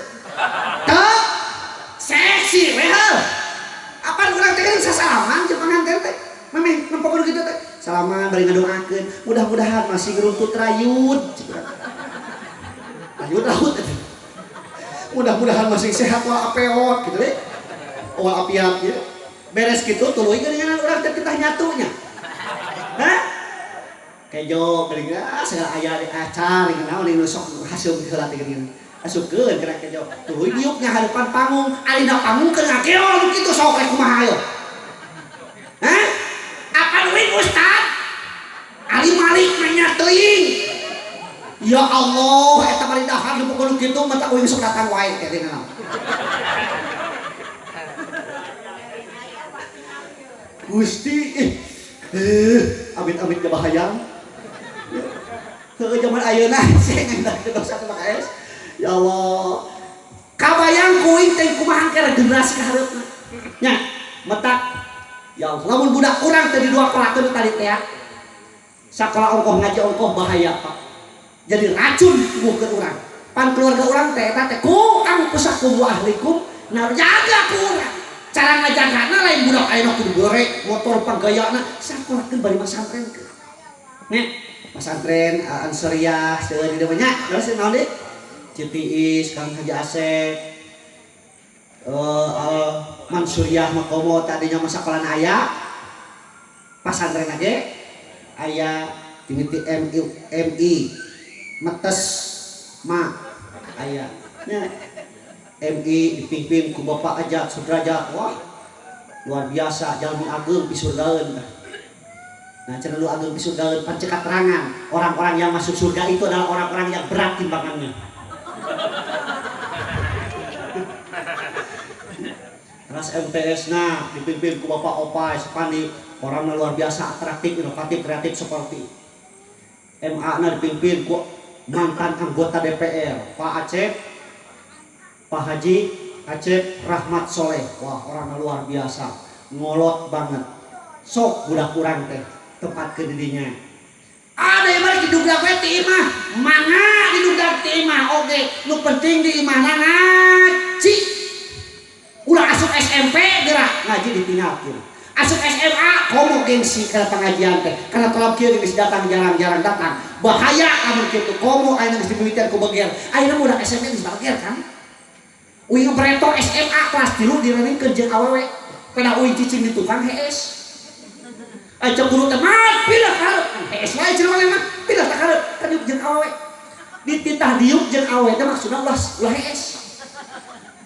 Teu. Seksi we heuh. Apan urang teh kan sasalaman jeung panganten teh. Memeh nempokeun kitu teh. Salaman bari ngadoakeun, mudah-mudahan masih ngeruntut rayud. Rayud laut eta. Mudah-mudahan masih sehat walafiat gitu deh. Walafiat gitu. Beres gitu tuluy geuningan urang teh kita nyatunya. Hah? Kejo geuning ah segala aya di acar geuning naon nu sok hasil heula teh geuningan. Asupkeun kana kejo. Tuluy diuknya hadapan panggung, alina panggung keur ngakeol nu kitu sok rek kumaha ayo. Hah? Apa duit ustad? Ali Malik nanya teuing. Ya Allah, eta bari dahar nu pukul kitu mata uing sok datang wae teh dina naon. Gusti, amit-amit bahayang. Heuh zaman ayeuna sing ngan dosa teh es. Ya Allah. Kabayang kuing teh kumaha keur generasi ka hareupna. Nya, metak ya Allah, lamun budak urang teh di dua kolakeun tadi teh ya. Sakola ongkoh ngaji ongkoh bahaya Pak. Jadi racun tubuh ke urang. Pan keluarga urang teh eta teh ku angpusakum wa ahlikum, nah jaga ku urang. Cara ngajagana lain budak ayeuna kudu gorek motor panggayana sakolakeun bari masantren ke. Nya, pesantren Ansoriah seueur di dieu nya. Terus naon deui? Citiis, Kang Haji Asep, Al Mansuriah Makomo tadinya masa sekolah aya pasantren ge aya dimiti MI Metes Ma aya nya MI dipimpin ku Bapak Ajat Sudrajat, wah luar biasa jalmi ageung pisurgaeun. Nah cenah lu ageung pisurgaeun pan cek katerangan orang-orang yang masuk surga itu adalah orang-orang yang berat timbangannya. Kelas MTS na dipimpin ku Bapak Opai Sepandi, orangnya luar biasa atraktif, inovatif, kreatif seperti. MA na dipimpin ku mantan anggota DPR Pak Acep, Pak Haji Acep Rahmat Soleh. Wah orangnya luar biasa, ngolot banget. Sok budak urang teh tempat ke didinya. Ada yang balik didugdak we ti imah, mangga didugdak ti imah oge. Nu penting di imahna ngaji. Ulah asup SMP gerak ngaji ditinggalkeun. Asup SMA komo gengsi kana pengajian teh. Karena tolap kieu geus datang jarang-jarang datang. Bahaya lamun kitu komo ayeuna geus dimimitian ku beger. Ayeuna budak SMP geus bager kan. Uing breto SMA kelas 3 direningkeun jeung awewe. Peda uing cicing di tukang hees. Ai cek guru teh mah pindah ka hareup. Hees wae cenah mah pindah ka hareup ka diuk jeung awewe. Dititah diuk jeung awewe teh maksudna ulah hees.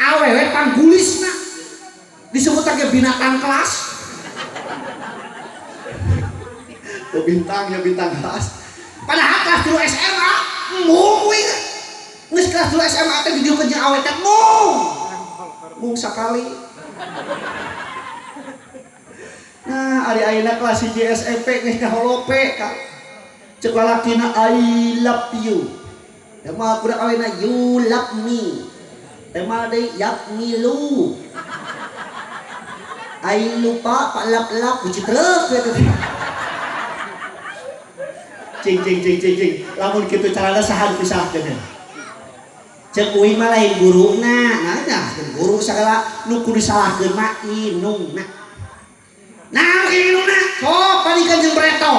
Awewe panggulisna disebut lagi binatang kelas. Oh, bintang ya bintang kelas. Padahal kelas 2 SMA mung uing. Geus kelas 2 SMA teh didieukeun jeung awewe teh mung. Mung sakali. Nah, ari ayeuna kelas 1 SMP geus kaholope ka. Ceuk lalakina I love you. Teh mah budak awena you love me. Teh mah deui yap milu. Ai lupa pak lap-lap puji truk we teh. Cing cing cing cing cing. Lamun kitu carana saha dipisahkeun. Ceuk uing mah lain guruna. Nah, nah guru sagala nu kudu disalahkeun mah inungna. Nah, inungna sok palingkeun jeung breto.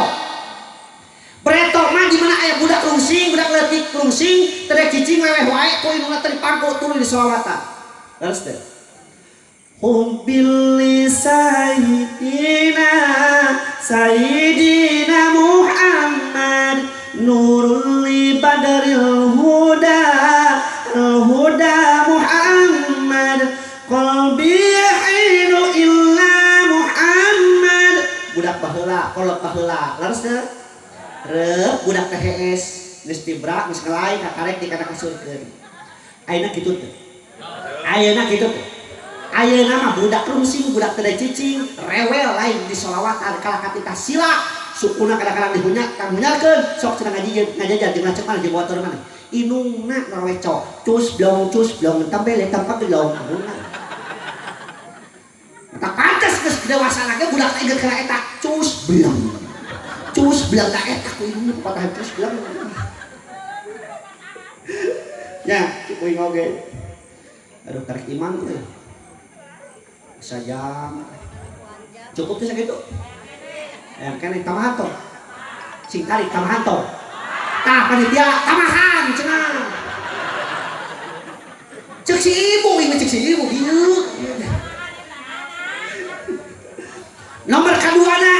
Breto mah di mana aya budak rungsing, budak leutik rungsing, teu cicing leweh wae ku inungna teh dipangku tuluy disolawatan. Leres teh. Hubbil sayyidina sayyidina Muhammad nurul li badril huda huda Muhammad qalbi hinu illa Muhammad. Budak baheula kolot baheula leres teh. Reup budak teh hees geus tibra geus ngelai kakarek di kana kasurkeun. Ayeuna kitu teh. Ayeuna kitu teh. Ayeuna mah budak rungsing, budak teu cicing, rewel lain di solawatan kalah katita sila. Sukuna kadang-kadang dihunyak, kanghunyalkeun, sok cenah ngaji ngajajar jeung lanceuk mana jeung motor mana. Inungna ngaweco, cus blong tambele tampak blong. Tak pantes geus dewasa lagi budak teh inget kana eta, cus blong. Cus blong da eta ku inungna patahan cus blong. Ya, kuing oge. Aduh tarik iman teh. Sajam. Cukup teh sakitu. Yang kene tambahan toh. Sing tarik tambahan toh. Tah panitia tambahan cenah. Cek si ibu, ini cek si ibu ieu. Nomor kaduana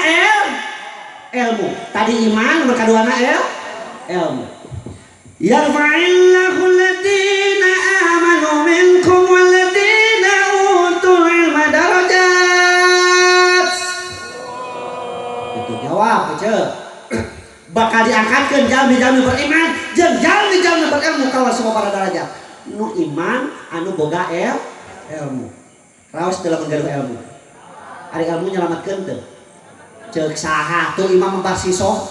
ilmu. Tadi iman, nomor kaduana ilmu. Yarfa'illahu alladziina aamanu minkum walladziina utul ilma darajat. Itu jawab aja. Bakal diangkatkeun jalmi-jalmi beriman jeung jalmi-jalmi berilmu kawan semua para darajat. Nu iman anu boga ilmu. Raos teu lamun gaduh ilmu. Ari ilmu nyelametkeun teu? Ceuk saha tuh Imam Barsiso?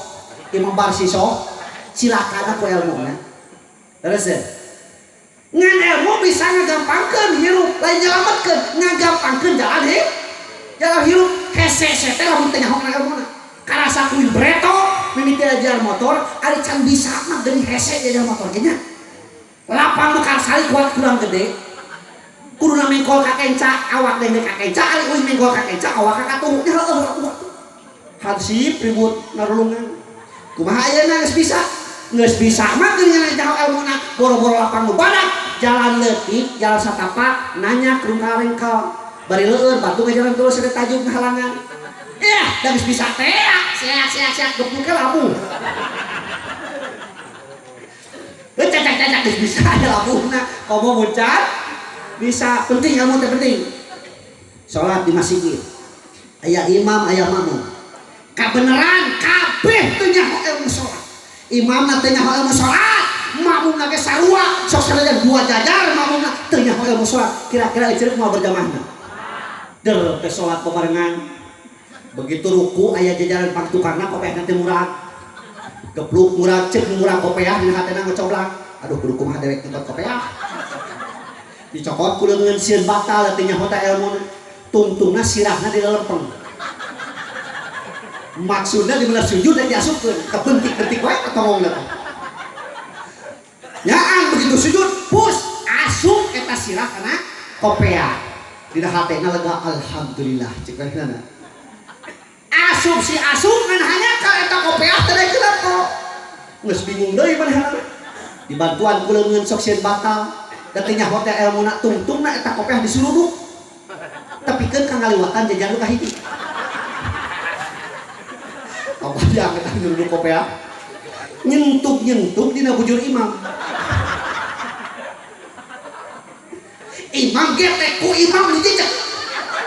Imam Barsiso cilakana ku ilmuna. Terus ya. Ngan ilmu bisa ngagampangkeun hirup, lain nyelametkeun, ngagampangkeun jalan hirup. Jalan hirup hese teh lamun teu nyaho kana ilmuna. Karasa kuing breto mimiti jalan motor, ari can bisa mah geuning hese jalan motor ge nya. Lapang Mekarsari kuat kurang gede. Kuduna mengkol ka kenca, awak denge ka kenca, ari euy mengkol ka kenca, awak ka katuhu. Nya heueuh atuh. Hansip ribut narulungan. Kumaha ayeuna geus bisa? Geus bisa mah geuning nyaho ilmuna, boro-boro lapang nu badak, jalan leutik, jalan satapak, nanya rungkal-rengkal. Bari leueur batu ngajalan terus ada tajuk ngahalangan. Yah, da geus bisa teh, seak-seak-seak gepuke labuh. Cacak-cacak geus bisa aya labuhna, komo muncat bisa. Penting ilmu teh penting. Salat di masjid. Aya imam, aya makmum. Kabeneran kabeh teu nyaho ilmu salat. Imamna teu nyaho ilmu salat, makmumna ge sarua, sok sanajan dua jajar makmumna teu nyaho ilmu salat. Kira-kira eceuk moal berjamaahna. Der teh salat bebarengan. Begitu ruku aya jajaran pangtukangna kopeahna teh murag. Gepluk murag ceuk murag kopeah dina hatena ngocoblak. Aduh kudu kumaha dewek nyokot kopeah. Dicokot ku leungeun sieun batal teh nyaho teh ilmuna. Tungtungna sirahna di lelempeng. Maksudna di mana sujud dan diasupkeun, kebentik-bentik wae katongongna teh. Nyaan begitu sujud, pus asup eta sirah kana kopeah. Dina hatena lega alhamdulillah ceuk manehna. Asup si asup ngan hanya ka eta kopeah teh daekeun kok. Geus bingung deui manehna. Dibantuan ku leungeun sok sieun batal. Da teu nyaho teh elmuna tungtungna eta kopeah disuluduk. Tepikeun ka ngaliwatan jajan nu kahiji. Kabayang eta nyuluduk kopeah. Nyentuk-nyentuk dina bujur imam. Imam getek ku imam dijejek.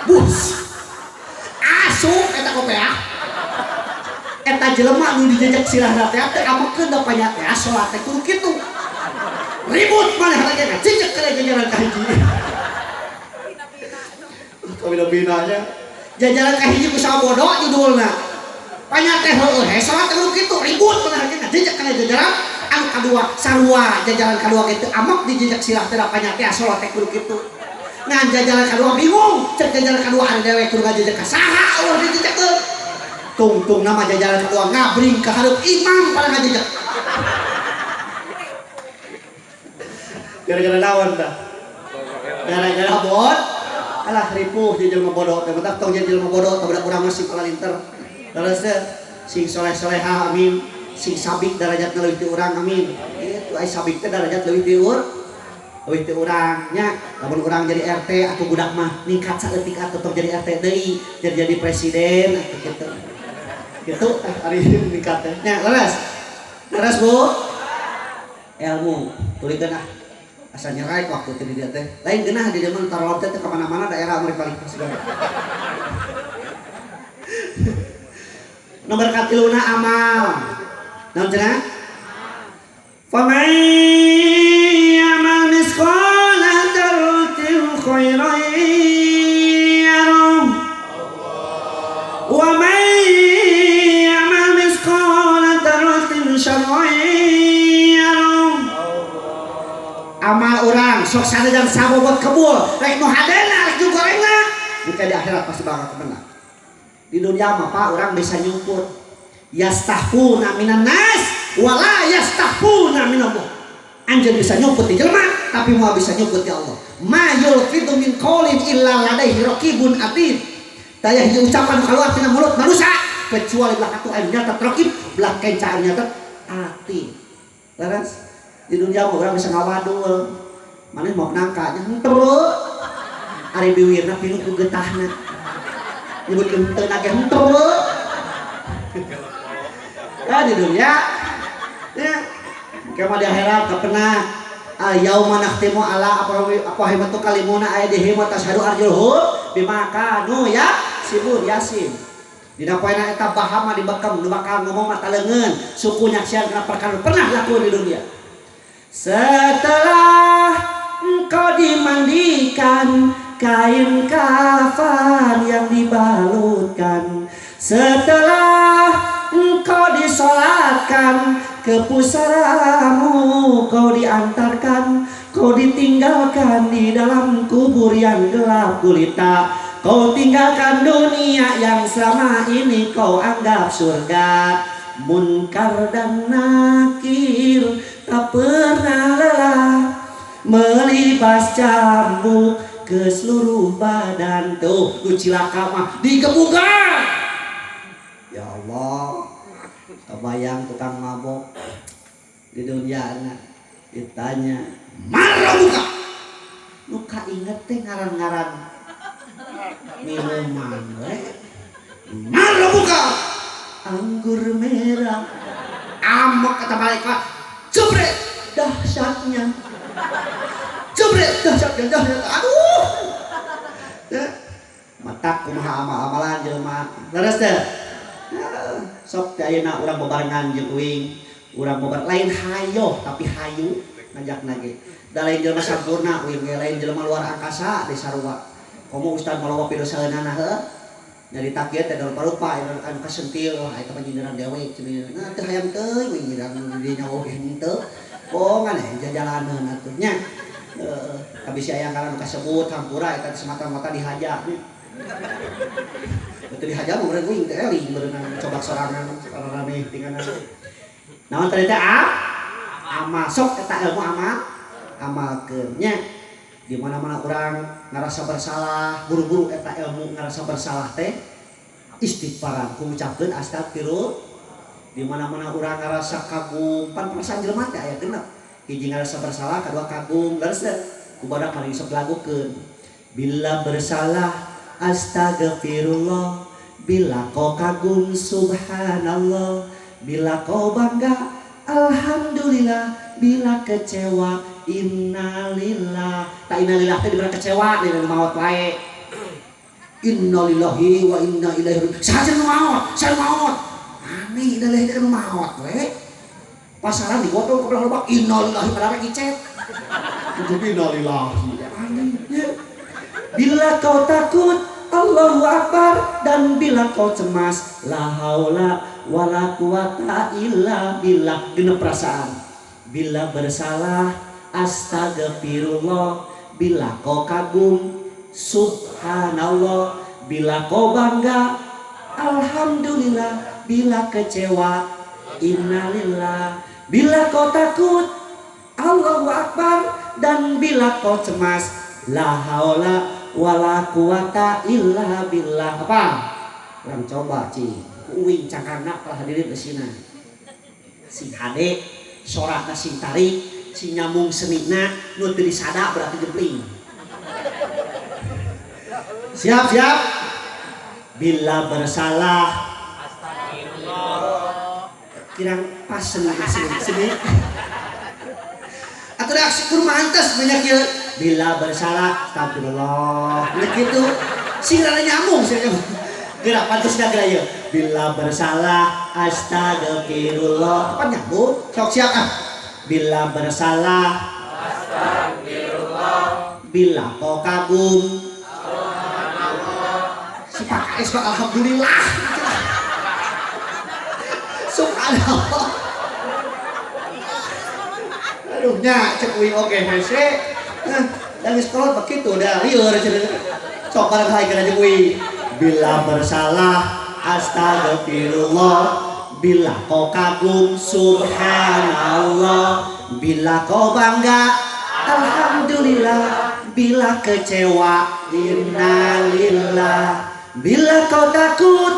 Bus. Asup eta kopeah. Eta jelema nu dijejek sirahna teh teu amekeun da panya teh salat teh kudu kitu. Ribut maneh lagi ngajejek kana jajaran kahiji. Kabina-binanya jajaran kahiji ku sabodo judulna. Panya teh heueuh he salat teh kudu kitu ribut maneh lagi ngajejek kana jajaran anu kadua sarua jajaran kadua ge teu amek dijejek sirah teh da panya teh salat teh kudu kitu. Ngan jajaran kadua bingung, cek jajaran kadua ari dewek kudu ngajejek ka saha eueuh dijejekeun. Tungtung nama jajaran kadua ngabring ka hareup imam pada ngajejek. Gara-gara naon tah? Gara-gara bot. Alah ripuh jadi jelema bodoh teh bentak tong jadi jelema bodoh teh budak urang mah sing palinter. Terus teh sing soleh-solehah amin, sing sabik darajatna leuwih ti urang amin. Itu ai sabik teh darajat leuwih ti leuwih ti urang nya. Lamun urang jadi RT atuh budak mah ningkat saeutik atuh tong jadi RT deui, jadi presiden atuh kitu. Kitu tah ari ningkat teh. Nya leres. Leres Bu. Ilmu tulikeun ah. Asa nyerai waktu teh di dieu teh. Lain geunah di dieu mah tarolot teh ka mana-mana daerah murid balik segala. Nomor katiluna amal. Naon cenah? Faman ya'mal misqala dzarratin khairan Sok sanajan sabobot kebul, rek nu hadena rek nu gorengna, jika di akhirat pasti bakal kemenang. Di dunia mah Pak, orang bisa nyumput. Yastahfuna minan nas wala yastahfuna minallah. Anjeun bisa nyumput di jelema, tapi moal bisa nyumput di Allah. Ma yulfidhu min qaulin illa ladaihi raqibun atid. Taya hiji ucapan keluar tina mulut manusia kecuali belah katu anu nyatet raqib, belah kenca anu nyatet atid. Leres? Di dunia mah orang bisa ngawadul. Maneh mau nangka nya henteu. Ari biwirna pinuh ku getahna. Nyebutkeun henteu na ge henteu. Ya di dunia ya kema di akhirat kapena yauma nakhtimu ala afwahihim wa tukallimuna aydihim wa tashhadu arjuluhum bima kanu yaksibun. Yasin. Dina poena eta bahama dibekem nu bakal ngomong mata leungeun suku nyaksian kana perkara pernah lakukan di dunia. Setelah engkau dimandikan kain kafan yang dibalutkan, setelah engkau disolatkan ke pusaramu kau diantarkan, kau ditinggalkan di dalam kubur yang gelap gulita. Kau tinggalkan dunia yang selama ini kau anggap surga. Munkar dan nakir tak pernah lelah melibas cambuk ke seluruh badan. Tuh, lu cilaka mah digebukan. Ya Allah, kebayang tukang mabok di dunia ditanya, "Marah buka?" Luka inget teh ngaran-ngaran minuman we. "Marah buka?" "Anggur merah." Amok kata malaikat, jebret dahsyatnya. Jebret dahsyatnya, dahsyat. Aduh. Ya. Matak kumaha amal-amalan jelema. Leres teh? Sok teh ayeuna urang bebarengan jeung uing, urang bebar lain hayo tapi hayu ngajak nage. Da lain jelema sampurna uing ge, lain jelema luar angkasa di sarua. Komo ustad maloba pidosaeunana heuh. Nyarita kieu teh rupa-rupa anu kasentil, wah eta mah nyindiran dewek cenah. Nah teu hayang teuing uing nyindiran di nyawa oge henteu. Bongan eh jajalaneun atuh nya. Heeh, kabisi aya ngaran kasebut hampura eta semata-mata dihaja. Betul dihaja mah meureun uing teh eling meureun coba sorangan rame tingana. Naon tadi teh ah? Amal sok eta ilmu amal amalkeun nya. Di mana-mana orang ngerasa bersalah, buru-buru eta ilmu ngerasa bersalah teh istighfaran, ku ngucapkeun astagfirullah. Di mana-mana orang ngerasa kagum, pan perasaan jelema teh aya genep. Hiji ngerasa bersalah, kedua kagum, leres teh ku badak paling sok lagukeun. Bila bersalah astagfirullah, bila kau kagum subhanallah, bila kau bangga alhamdulillah, bila kecewa innalillah. Tak innalillah teh diberi kecewa dina nu maot wae. Innalillahi wa inna ilaihi raji'un. Saha nu maot? Saha nu maot? Aneh innalillahi teh nu maot we. Pasaran digotong ke belah lebak innalillahi padahal rek icet. Ujung innalillahi. Aneh ya. Bila kau takut Allahu Akbar, dan bila kau cemas la haula wala quwata illa billah. Genep perasaan. Bila bersalah astagfirullah, bila kau kagum subhanallah, bila kau bangga alhamdulillah, bila kecewa innalillah, bila kau takut Allahu Akbar, dan bila kau cemas la haula wala quwata illa billah. Apa? Urang coba ci. Ku uing cangkangna para hadirin eusina. Sing hade, sorakna sing tarik, sing nyambung senina, nu teu disada berarti jempling. Siap, siap. Bila bersalah astagfirullah. Kirang pas seni seni seni. Atau reaksi kudu mantes banyak ieu. Bila bersalah astagfirullah. Nah gitu. Sing rada nyambung, sing nyambung. Gerak pantes dah gerak ieu. Bila bersalah astagfirullah. Apa nyambung? Sok siap ah. Bila bersalah astagfirullah. Bila kau kagum subhanallah. Si Pak KS Pak alhamdulillah. Subhanallah. Aduh nya cek uing oge hese. Nah, da geus kolot mah kitu da lieur cenah. Sok bareng haikeun aja kuy. Bila bersalah astagfirullah, bila kau kagum subhanallah, bila kau bangga alhamdulillah, bila kecewa innalillah, bila kau takut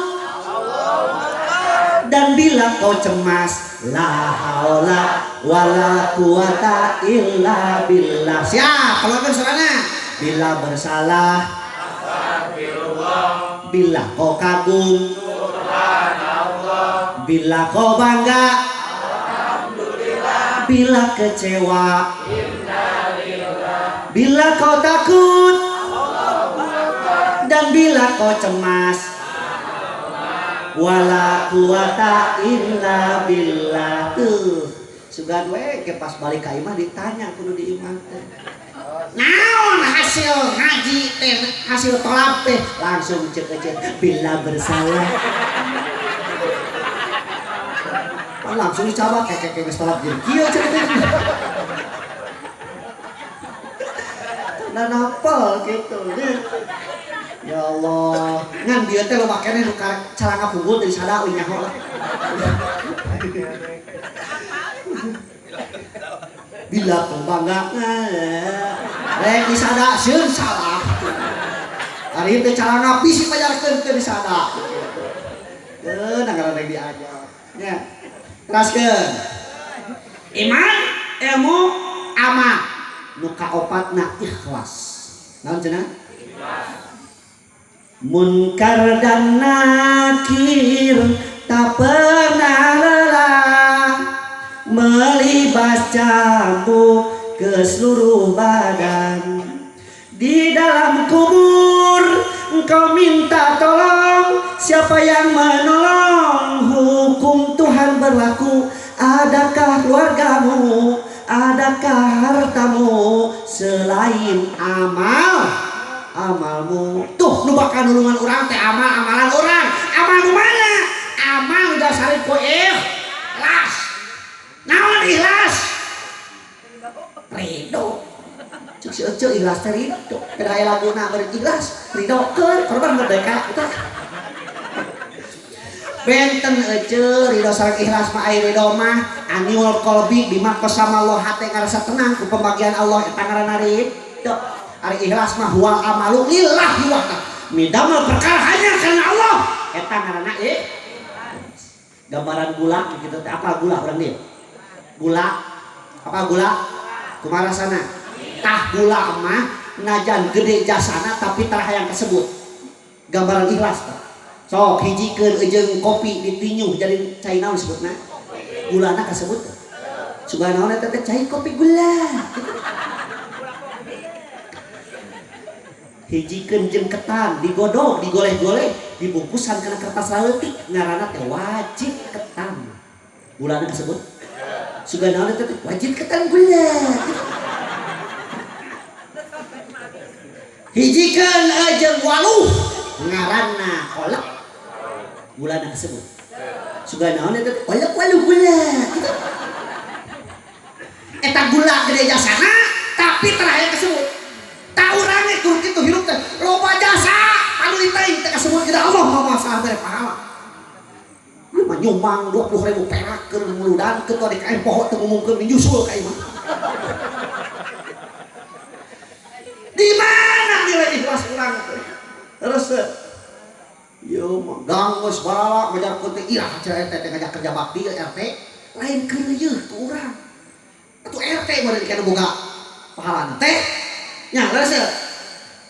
dan bila kau cemas la haula wala quwata illa billah. Siap, keluarkan suaranya. Bila bersalah astagfirullah, bila kau kagum subhanallah, bila kau bangga alhamdulillah, bila kecewa innalillah, bila kau takut dan bila kau cemas wala quwata illa billah. Tuh sugan we ke pas balik ka imah ditanya kudu di imah teh. Naon hasil ngaji teh, hasil tolap teh, langsung cek bila bersalah. Langsung dicabak kayak geus tolap jadi kieu cek teh. Karena napal gitu. Ya Allah, ngan bieu teh loba keneh nu calanga punggul teh sada euy nyaho lah. Bila kau bangga rek disada sieun salah. Ari teh calanga bisi pajarkeun teu disada. Teu ngaran rek diajar. Nya. Teraskeun. Iman, ilmu, amal. Nu kaopatna ikhlas. Naon cenah? Ikhlas. Munkar dan nakir tak pernah lelah melibas cambuk ke seluruh badan. Di dalam kubur engkau minta tolong, siapa yang menolong? Hukum Tuhan berlaku. Adakah keluargamu, adakah hartamu selain amal amalmu? Tuh nu bakal nulungan urang teh amal amalan urang. Amal nu mana? Amal dasare ku ikhlas. Naon ikhlas? Ridho. Cek si ece ikhlas teh ridho. Kada aya laguna bari ikhlas, ridhokeun korban merdeka eta. Benten ece ridho sareng ikhlas mah ai ridho mah aniul qalbi bima qasamallah, hate ngarasa tenang ku pembagian Allah eta ngaranna ridho. Ari ikhlas mah huwal amalu lillahi wahdah. Midamel perkara hanya karena Allah. Eta ngaranna ikhlas. Gambaran gula gitu teh apa gula urang dieu? Gula. Apa gula? Kumaha rasana? Tah gula mah najan gede jasana tapi tara hayang kasebut. Gambaran ikhlas tah. Sok hijikeun jeung kopi ditinyuh jadi cai naon disebutna? Gulana kasebut teh. Sugan naon eta teh cai kopi gula. Hijikeun jeung ketan digodog digoleh-goleh dibungkusan kana kertas leutik ngaranna teh wajib ketan. Gulana kasebut. Sugan naon eta teh wajib ketan gula. Hijikeun jeung waluh ngaranna kolak. Gulana kasebut. Sugan naon eta teh kolak waluh gula. Eta gula gede jasana tapi terakhir kasebut. Tak urangnya kudu kitu hirup teh loba jasa anu teuing teh kasebut kita Allah mah masalah bere pahala. Lu mah nyumbang 20.000 perak keur muludan ketua DKM poho teu ngumumkeun nyusul ka imah. Di mana nilai ikhlas urang teh? Terus ieu mah gang geus barala ngajarkeun teh ilah cenah RT teh ngajak kerja bakti RT lain keureuh ku urang. Atuh RT meureun kana boga pahalana teh. Nya leres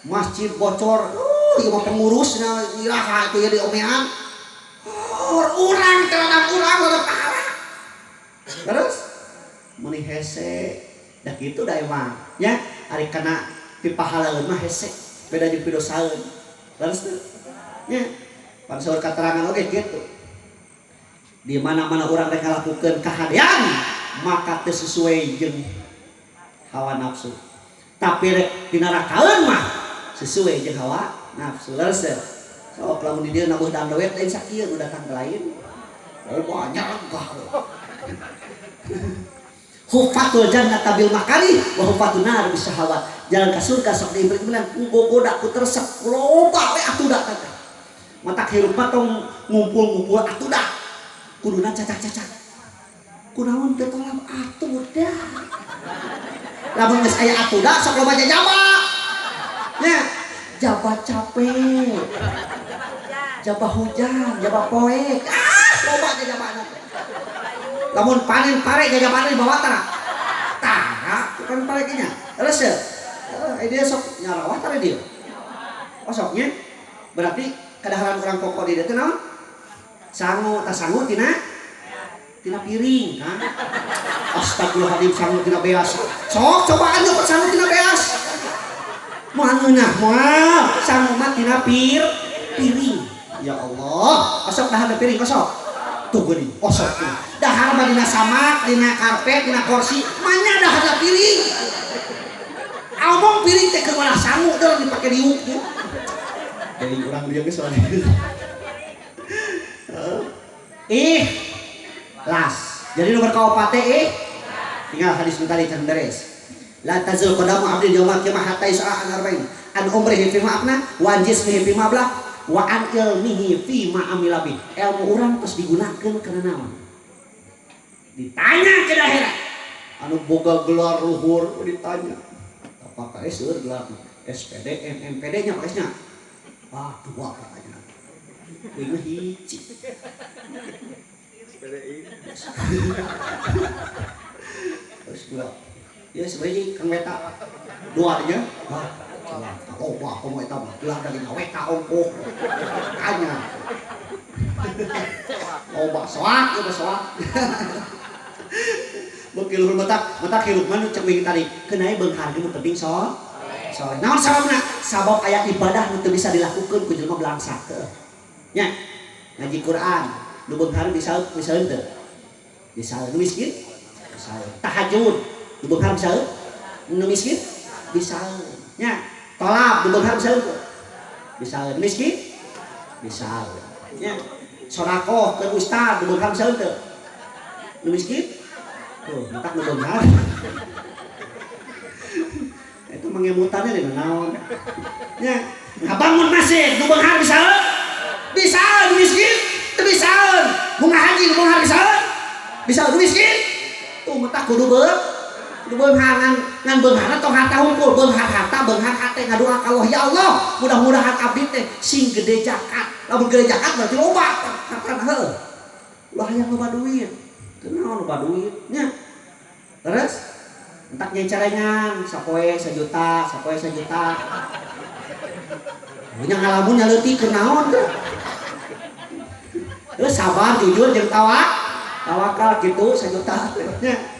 masjid bocor, ieu mah pengurus nya iraha atuh ieu diomean. Urang terhadap urang loba pahala. Terus meuni hese da kitu da emang nya ari kana pipahalaeun mah hese beda jeung pidosaeun. Leres teu? Nya pan saur katerangan oge kitu. Di mana-mana urang rek ngalakukeun kahadean maka teu sesuai jeung hawa nafsu. Tapi rek dinarakaeun mah sesuai jeung hawa nafsu. Leres teu? Sok lamun di dieu nabuh dandawet lain sakieu nu datang ke lain. Oh banyak gah. Hufatul jannata bil makarih wa hufatun nar bis syahawat. Jalan ka surga sok diimprek-imprekan ku gogoda ku teresep ku loba we atuda teh. Matak hirup mah tong ngumpul-ngumpul atuda. Kuduna cacak-cacak. Kunaon teu tolak atuda. Lamun geus aya atuda sok loba jajaba. Nya, jaba capek. Jaba hujan, jaba poek. Ah, loba jajabana teh. Lamun panen pare jajabana dibawa tara. Tara, kan pare nya. Terus ya. Dia sok nyarawah tara dia. Oh soknya. Berarti kadaharan urang pokok di dieu teh naon? Sangu, tah sangu tina tina piring, kan? Astagfirullahaladzim, sangu tina beas. Sok cobaan nyokot sangu tina beas. Moal ngeunah moal, sangu mah tina piring. Ya Allah, osok dahar piring osok. Tuh geuning, osok. Dahar mah dina samak, dina karpet, dina kursi, manya dahar piring. Omong piring teh keur malah sangu deui dipake diuk teh. Dari urang dieu geus soalnya. Ih, las. Jadi nomor kaopat teh tinggal hadis nu tadi can beres. La tazul qadamu abdin yaumal qiyamah hatta yus'ala an arba'in. An umrihi fi ma afna wa an jismihi fi ma abla wa an ilmihi fi ma amila bi. Ilmu urang terus digunakeun kana naon? Ditanya ke akhirat. Anu boga gelar luhur ditanya. Apakah seueur gelar SPD, MMPD nya pakesnya? Ah, dua katanya. Ini hiji. PDI. Terus dua. Ya sebenarnya Kang Weta dua nya. Wah, oh wah komo eta mah gelar dari ngaweta ongkoh. Kanya. Loba soak, loba soak. Beuki luhur matak, matak hirup mah nu cek wingi tadi, keunai beunghar ge nu penting so. Soleh. Naon sababna? Sabab aya ibadah nu teu bisa dilakukeun ku jelema belangsa heuh. Nya, ngaji Quran, nu beunghar bisa bisa henteu? Bisa. Nu miskin? Bisa. Tahajud, nu beunghar bisa? Nu miskin? Bisa. Nya, tolak nu beunghar bisa henteu? Bisa. Nu miskin? Bisa. Nya, sodakoh ke ustad nu beunghar bisa henteu? Nu miskin? Tuh, matak nu beunghar. Itu mengemutannya di naon. Nya, ngabangun masjid nu beunghar bisa? Bisa, nu miskin? Teu bisa. Bunga haji nu beunghar bisa? Bisa, nu miskin? Tuh matak kudu kudu beunghar ngan beunghar tong harta hungkul, beunghar harta, beunghar hate ngadoa ka Allah, ya Allah, mudah-mudahan abdi teh sing gede zakat. Lamun gede zakat berarti loba hartana heuh. Ulah hayang loba duit. Kunaon loba duit nya? Terus entak nyencerengan sapoe sejuta, sapoe sejuta. Nya ngalamun nya leutik keur naon teh? Terus sabar, jujur jeung tawakal gitu sejuta nya.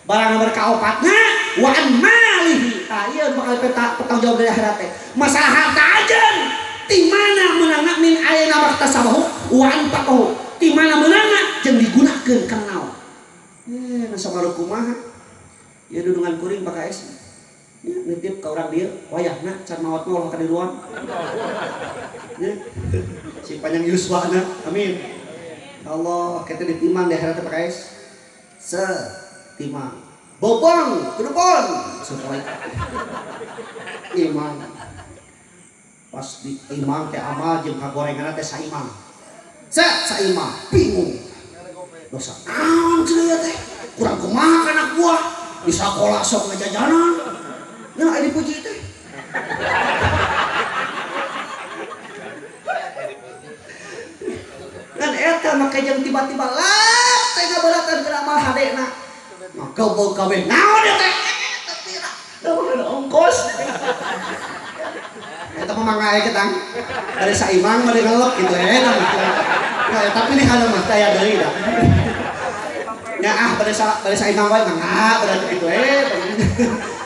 Barang nomor kaopatna wa an malihi. Tah ieu bakal peta pertanggung jawab dari akhirat teh. Masalah harta ajen ti mana meunangna min ayeuna maktasabahu wa anfaqahu. Ti mana meunangna jeung digunakeun kana naon. Masa baru kumaha? Ya dudungan kuring Pak KS. Ya, nitip ka urang dieu, wayahna can maot mah ulah kadiruan. Ya. Si panjang yuswana, amin. Allah, kita ditimang di akhirat Pak KS. Se timang. Bobong, kedupon. Supaya imang. Pas ditimang teh amal jeung kagorenganna teh saimang. Se saimang, bingung. Dosa naon cenah teh? Kurang kumaha kana buah? Di sakola sok ngajajanan. Nah, aya dipuji teh. Kan eta make jeung tiba-tiba lap teh ngaberatan kana amal hadena. Ngagebeg kabeh. Naon ieu teh? Eta pira? Naon ongkos. Eta mah mangga aya ketang. Bade saimang bade ngelep gitu eta mah. Nah, tapi ini kana mah teh aya deui da. Nya ah bade saimang wae mangga berarti gitu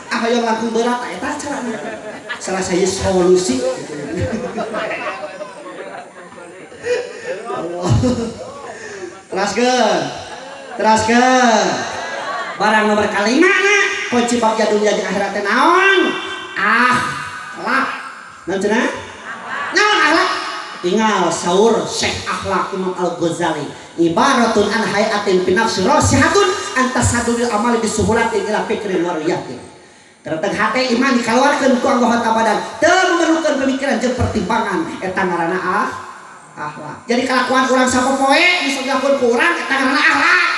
Ah hoyong langkung berat eta carana. Salah saya solusi gitu. Allah. Teraskeun. Teraskeun. Barang nomor kalima na kunci bagja dunia jeung akhirat teh naon? Akhlak. Naon cenah? Naon akhlak? Tinggal sahur Syekh Akhlak Imam Al-Ghazali. Ibaratun an hayatin fi nafsi rasihatun antasadul amali bisuhulatin ila fikrin wa riyatin. Terteng hate iman dikaluarkeun ku anggota badan, teu memerlukan pemikiran jeung pertimbangan eta ngaranna akhlak. Jadi kalakuan urang sapopoe bisa dilakukan ku urang eta ngaranna akhlak.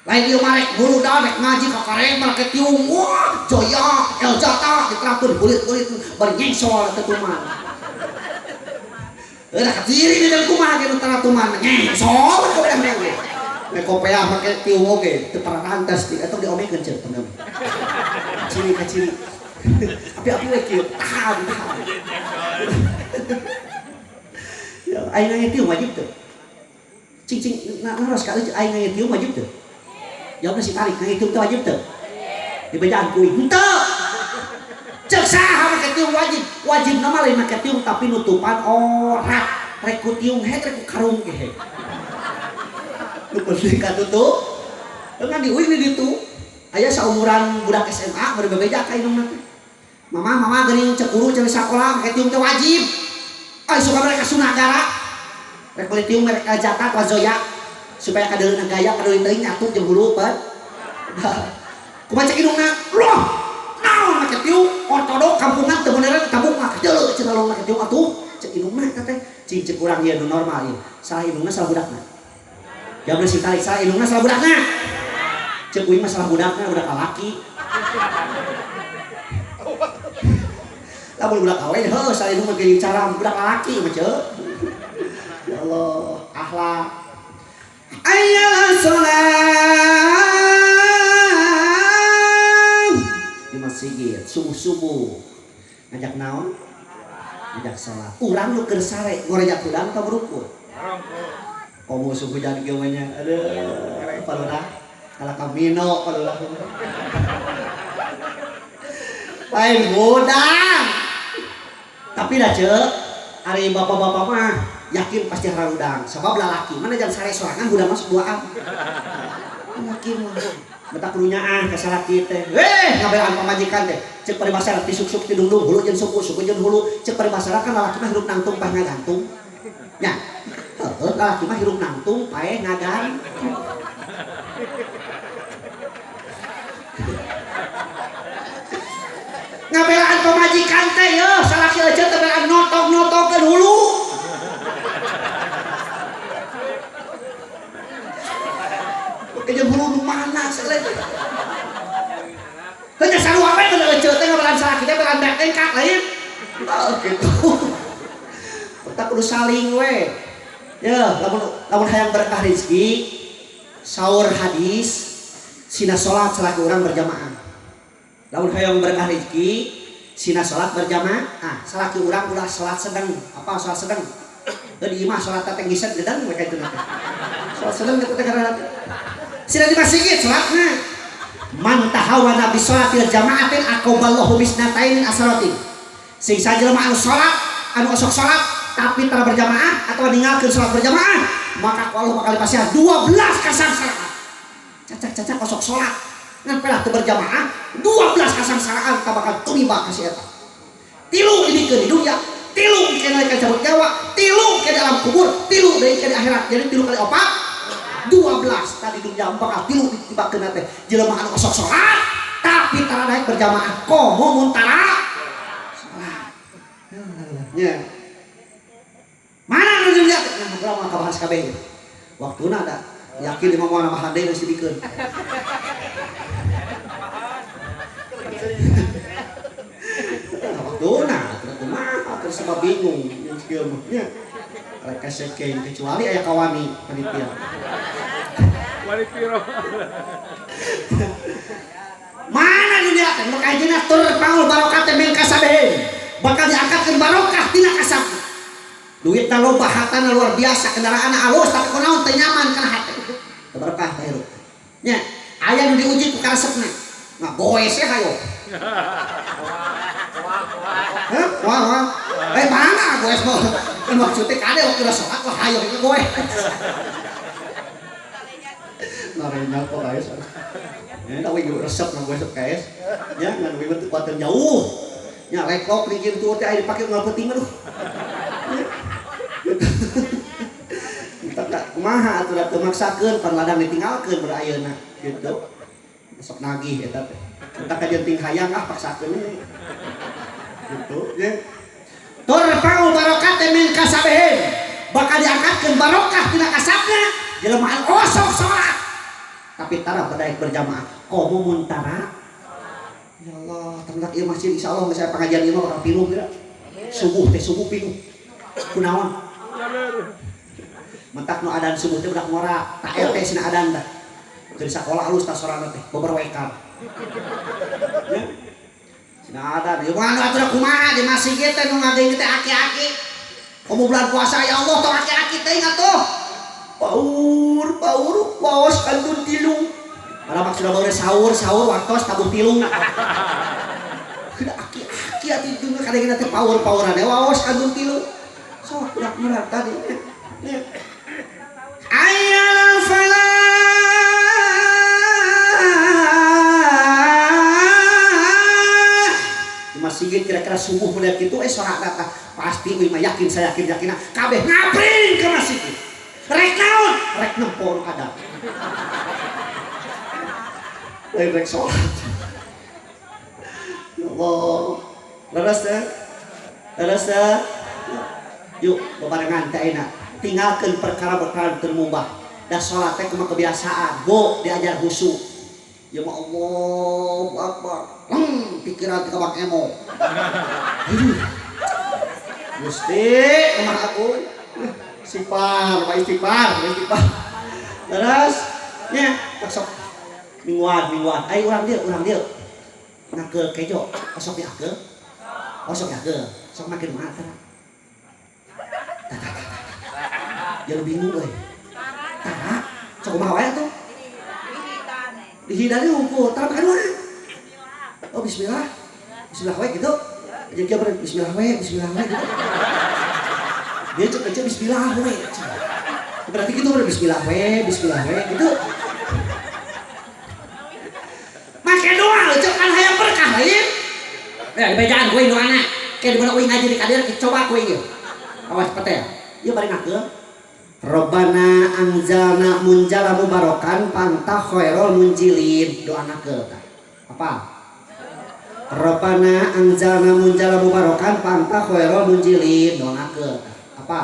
Lain ieu mah rek hulu daun rek ngaji ka kareng make tiung wah joya el jata diterapkeun kulit-kulit bari nyengsol teu tuman. Udah keciri di dalam kumaha ge nu taratuman nyengsol ka bedang ge. Nek kopeah make tiung oge teu parantas di atau diomekeun ceuk teman. Ciri ka ciri. Api-api we kieu tahan tahan. Ya aing nanya tiung wajib teu? Cing cing naros ka aing nanya tiung wajib teu? Jawabna si tarik nanya tiung teu wajib teu? Dibejaan kuing henteu. Cek saha make tiung wajib? Wajib nama lain make tiung tapi nutupan orat. Rek ku tiung hek rek ku karung ge hek. Nu penting katutup. Ngan di uing di ditu. Aya saumuran budak SMA bari bebeja ka indungna teh. Mama mama geuning cek guru cek sakola make tiung teh wajib. Ai suka mereka sunagara. Rek meuli tiung merek jatah wa zoya supaya kadeuleuna gaya kadeuleun teuing nyatu jeung hulu pan. Kumaha cek indungna? Loh, naon make tiung ortodok kampungan teu beneran tabung mah deuleu cenah lo make tiung atuh. Cek indungna eta teh. Cing cek urang ieu nu normal ieu. Salah indungna salah budakna. Jawabna si tarik salah indungna salah budakna. Cek uing mah salah budakna budak lalaki. Lamun budak awe heuh salah indung mah geuning cara budak lalaki mah ceu. Ya Allah, akhlak. Ayyala shalah di masjid subuh-subuh ngajak naon? Ngajak salat. Urang nu keur sare ngorejak hudang ka berukut. Komo subuh hujan kieu mah nya. Aduh, palurah. Kalah kamino palurah. Lain hudang. Tapi dah ceu, ari bapak-bapak mah yakin pasti harudang. Sebab lalaki mana jangan sare sorangan hudang masuk duaan. Yakin mah. Betak kudu nyaah ka salaki teh. Ngabelaan pamajikan teh. Ceuk paribasa ti suk-suk ti dungdung hulu jeung suku, suku jeung hulu. Ceuk paribasa kan lalaki mah hirup nangtung paeh ngagantung. Nya. Heuh, lalaki mah hirup nangtung paeh ngagantung. Ngabelaan pamajikan teh yeuh, salaki aja teh belaan notog-notogkeun hulu. Kejem hulu nu mana seuleut. Heuh nya sarua we teh eceu teh ngabelaan salaki teh belaan tengkak lain. Heuh kitu. Kita kudu saling we. Yeuh, lamun hayang berkah rezeki, saur hadis sina salat salaki urang berjamaah. Lamun hayang berkah rezeki, sina salat berjamaah, salaki urang ulah salat sedang. Apa salat sedang? Heuh di imah salat teh ngiset gedang we ka itu teh. Salat sedang kitu teh karena sina di masjid salatna. Man tahawana bi salatil jama'atin aqaballahu bisnatain asaratin. Sing sajelema anu salat, anu osok salat tapi tara berjamaah atau ninggalkeun salat berjamaah, maka ku Allah bakal dipasihan 12 kasangsaraan. Cacak-cacak osok salat ngan pelah teu berjamaah 12 kasangsaraan ta bakal tumiba ka si eta. Tilu dibikeun di dunya, tilu dikeun ka cabut nyawa, tilu ke dalam kubur, tilu deui ke di akhirat. Jadi tilu kali opat 12 tadi dunya bakal tilu ditibakeun teh jelema anu osok salat tapi tara naik berjamaah komo mun tara salat. Nya. Mana nu dunya teh nah urang mah kabahas kabeh. Waktuna ada yakin imam moal nambah deui geus dibikeun. Waktuna teu kumaha teu sebab bingung jeung kieu mah nya. Rek kasekeng kecuali aya kawani panitia. Wali piro. Mana dunia teh nu kajeuna turpaul barokah teh min kasabehin. Bakal diangkatkeun barokah tina kasabna. Duitna loba, hartana luar biasa, kendaraanna alus tapi kunaon teu nyaman kana hate. Teu barokah teh hirup. Nya, aya nu diuji ku karesepna. Nah, goes ya hayo. Hah? Wah, wah. Mana goes mah? Kan maksudnya kade waktu udah sholat, wah hayo ke goes. Narenya kok guys. Ya, tapi juga resep nang goes guys. Ya, ngan we bentuk kuatan jauh. Ya, reklok ringkin tuh teh aya dipake unggal peuting aduh. Ya. Kumaha atuh da teu maksakeun pan ladang ditinggalkeun ber ayeuna gitu. Sok nagih eta teh. Eta kajeun ting hayang ah paksakeun gitu ya. Turfa'u barokat min kasabihim. Bakal diangkatkeun barokah tina kasabna jelema osok salat. Tapi tara badaik berjamaah. Komo mun tara. Ya Allah, ternak ieu masjid insyaallah geus aya pengajian ieu mah bakal pinuh geura. Subuh teh subuh pinuh. Kunaon? Mentak nu adan subuh teh budak ngora, tak RT sina adan tah. Keur sakola halus tah sorana teh, beberwekan. Ya. Sina adan, ieu mah atuh kumaha di masjid teh nu ngageuing teh aki-aki. Komo bulan puasa ya Allah tong aki-aki teh atuh. Paur, paur, waos kantun tilu. Malah maksudna baure sahur, sahur waktos tabuh tilu. Kuda aki-aki atuh itu kadang-kadang teh paur-pauran waos kantun tilu. Sok budak murah tadi. Ya. Ayyal falah. Di masjid kira-kira subuh melihat gitu sholat datang pasti euy mah yakin saya yakin yakin kabeh ngabring ke masjid. Rek naon? Rek nempo nu ada. Lain rek sholat. Ya Allah. Leres teh? Leres teh? Yuk bebarengan teh ayeuna. Tinggalkeun perkara-perkara teu mubah. Da salat teh kumaha kebiasaan. Bu diajar khusyuk. Ya Allahu Akbar. Pikiran teh ka Bang Emo. Aduh. Gusti, kumaha aku? Istighfar, Pak istighfar, istighfar. Terus nya sok mingguan, mingguan. Ayo urang dieu, urang dieu. Ngakeul kejo, osok diakeul. Osok diakeul. Sok makin mah tah. Jangan bingung euy. Tara, sok kumaha wae atuh? Dihidani hukum, tara makan wae. Oh bismillah. Bismillah wae gitu. Jadi kieu bismillah wae, bismillah wae gitu. Dia cek aja bismillah we. Berarti gitu ber bismillah we, bismillah we gitu. Make doa cek kan hayang berkah lain. Ya dibejaan kuing doana. Kayak di mana uing ngaji di kadir coba kuing ieu. Awas petel. Ieu bari ngakeul. Robbana anzalna munjala mubarokan pantah khairul munjilin. Doana ke tah. Apa? Robbana anzalna munjala mubarokan pantah khairul munjilin. Doana ke tah. Apa?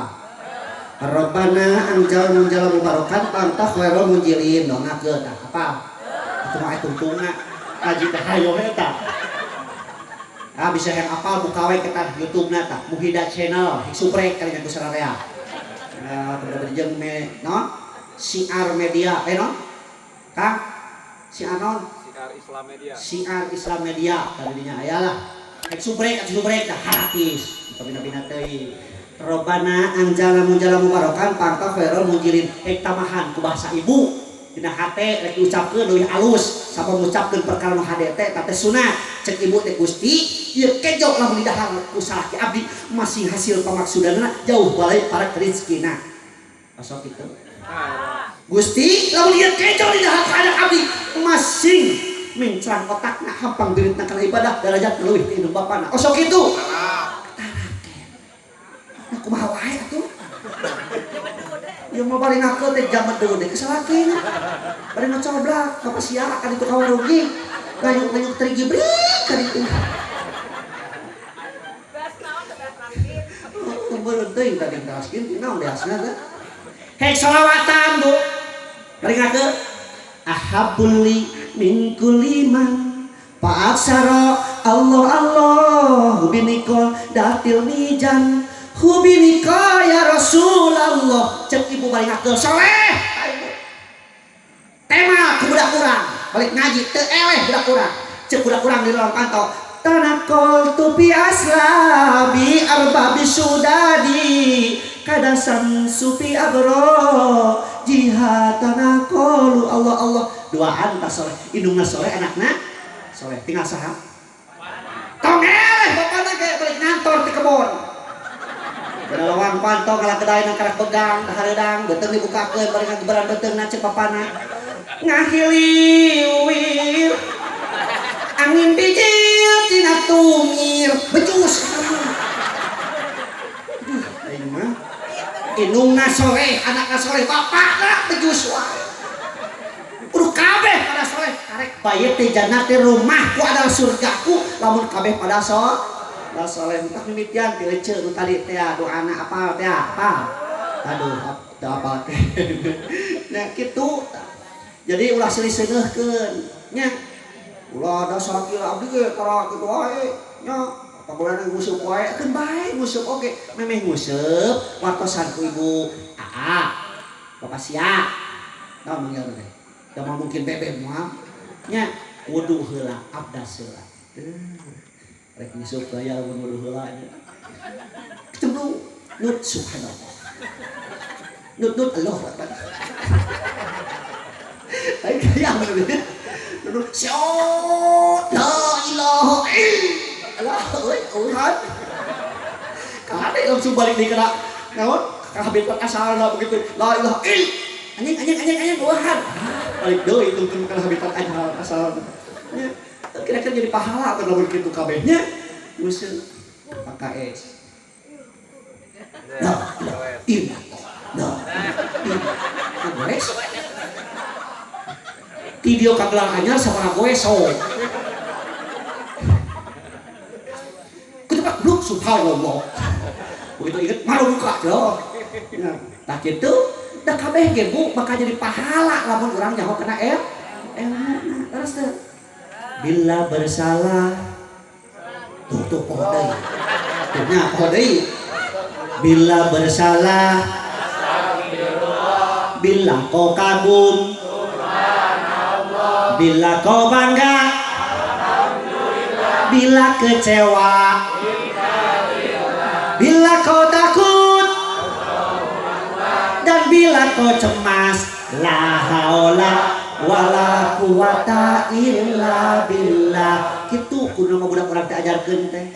Robbana anzalna munjala mubarokan pantah khairul munjilin. Doana ke tah. Apa? Itu mah tungtungna. Ngaji teh hayo eta. Ah bisa yang apal buka we kita YouTube-na tah Muhida Channel, subrek kali ku sararea. Nah, kemudian me, no? Siar Media, no? Kang? Siar non? Siar Islam Media. Siar Islam Media, tadinya aya lah. Ek subrek dah gratis. Pabina-bina teuing. Robbana anzalna munjala mubarokan pangta khairul munjilin. Ek tamahan ku bahasa ibu. Dina hate rek diucapkeun leuwih alus, sapa ngucapkeun perkara nu hade teh teh sunat. Cek ibu teh Gusti, ieu kejo lamun didahar ku salaki abdi masing hasil pamaksudanna jauh balai para rezekina. Osok kitu. Gusti, lamun ieu kejo didahar ka anak abdi masing mencrang otakna hampang duitna kana ibadah darajat leuwih ti indung bapana. Osok kitu. Taraken. Nah kumaha wae atuh? Ya mau bari ngakeul teh jamet deui teh kesalakina. Bari ngacoblak ka sia ka ditu ka warung ge. Gayung-gayung terigi brik ka ditu. Beas naon teh beas raskin. Oh, beureum teuing tadi raskin naon beasna teh. Hek solawatan Bu. Bari ngakeul ahabbuli min kulli man fa'aksara Allah Allah biniko datil mijan hubinika ya Rasulullah. Cek ibu balik ngakeul soleh. Tema ku budak urang balik ngaji teu eleh budak urang. Cek budak urang di lorong kantor tanakol tupi aslabi arbabi sudadi kadasan supi abro jihatanakolu Allah Allah. Duaan tak soleh indungna soleh anakna soleh tinggal saha tong eleh bapana ge balik ngantor ti kebon. Kada lawang pantau ngalah kedai nang karak begang hareudang beuteung dibukakeun bari ngageberan beuteungna cek bapana ngahiliwir angin bijil tina tumir becus. Aduh aing mah indungna soleh, anakna soleh, bapakna bejus wae. Kudu kabeh pada soleh, karek bayet teh jannati rumahku adalah surgaku lamun kabeh pada soleh. Entah mimitian ti eceu nu tadi teh doana apal teh apa? Aduh, teu apal teh. Nya kitu. Jadi ulah silih seungeuhkeun nya. Ulah dasar kieu abdi ge tara kitu wae nya. Pagulan nguseup wae, keun bae nguseup oge. Memeh nguseup wartosan ku ibu Aa. Bapak sia. Naon manggilna teh? Da moal mungkin bebe moal. Nya wudu heula, abdas heula. Rek nguseup gaya lamun wudu heula nya. Ketemu nut subhanallah. Nut nut Allah akbar. Ai gaya mun nut syot la ilaha illallah. Alah euy eueuhan. Kade langsung balik deui kana naon? Ka habitat asalna begitu. La ilaha ill. Anjing anjing anjing anjing eueuhan. Balik deui tungtun kana habitat asalna. Nya kira-kira jadi pahala atau lamun kitu kabeh nya. Nguseup PKS. La ilaha illallah. La ilaha goes. Ti dieu ka gelang anyar sabaraha goes sok. Bluk subhanallah. Begitu inget maru buka loh. Nah, tak kitu da kabeh ge Bu bakal jadi pahala lamun urang nyaho kana ilmu. Terus teu. Bila bersalah tuh tuh poho deui. Tuh nya poho deui. Bila bersalah astagfirullah. Bila kau kagum subhanallah. Bila kau bangga alhamdulillah. Bila kecewa bila kau takut dan bila kau cemas, la haula wala quwata illa billah. Kitu kudu mah budak urang teh ajarkeun teh.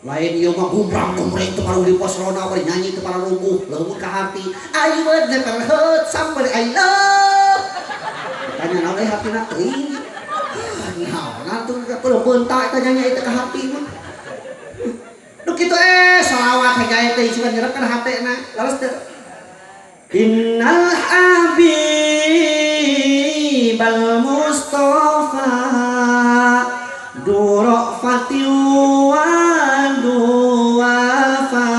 Lain ieu mah gumbrang gumbreng teu parung di pos ronda bari nyanyi teu parungguh, leumun ka hati. I would never hurt somebody I love. Tanya naon euy hatina teuing. Ah, naon tuh peuleuh eta nyanyi eta ka hati mah. Nu kitu sholawat hegae teh sugan nyerep kana hatena. Laras teu. Innal habibal mustafa durafati wa duwafa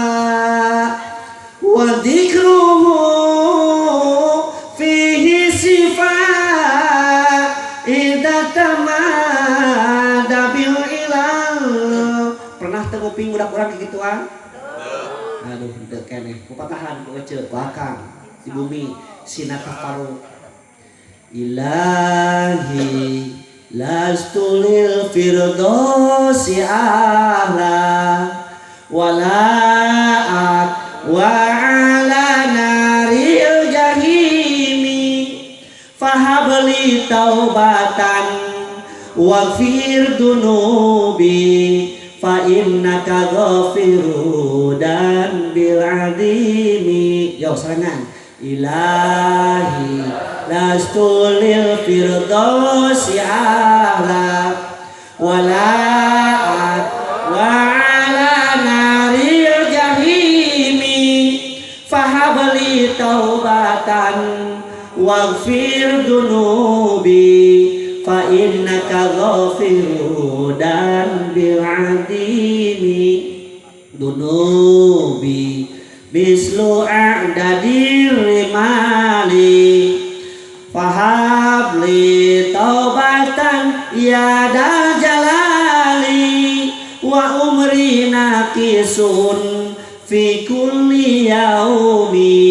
wa dzikruhu fihi sifat idza tamada bil ilal. Pernah teu nguping budak urang kikituan? Aduh, henteu keneh. Kupatahan ku eceu, ku akang di bumi sinata faru. Ilahi lastu lil firdausi ahla wala wa ala naril jahimi fahabli taubatan waghfir dunubi fa innaka ghafiru dan bil azimi. Yo serangan. Ilahi lastu lil firdausi ahla wala wa ala naril jahimi fahabli taubatan waghfir dunubi fa innaka ghafiru dan bil azimi. Dunubi mislu a'dadir rimali fahabli taubatan ya dal jalali wa umri naqisun fi kulli yaumi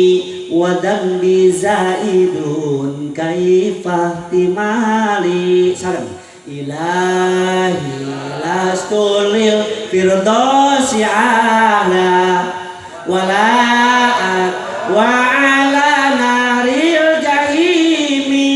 wa dambi zaidun kaifa ihtimali. Salam. Ilahi lastu lil firdausi ahla wala wa ala naril jahimi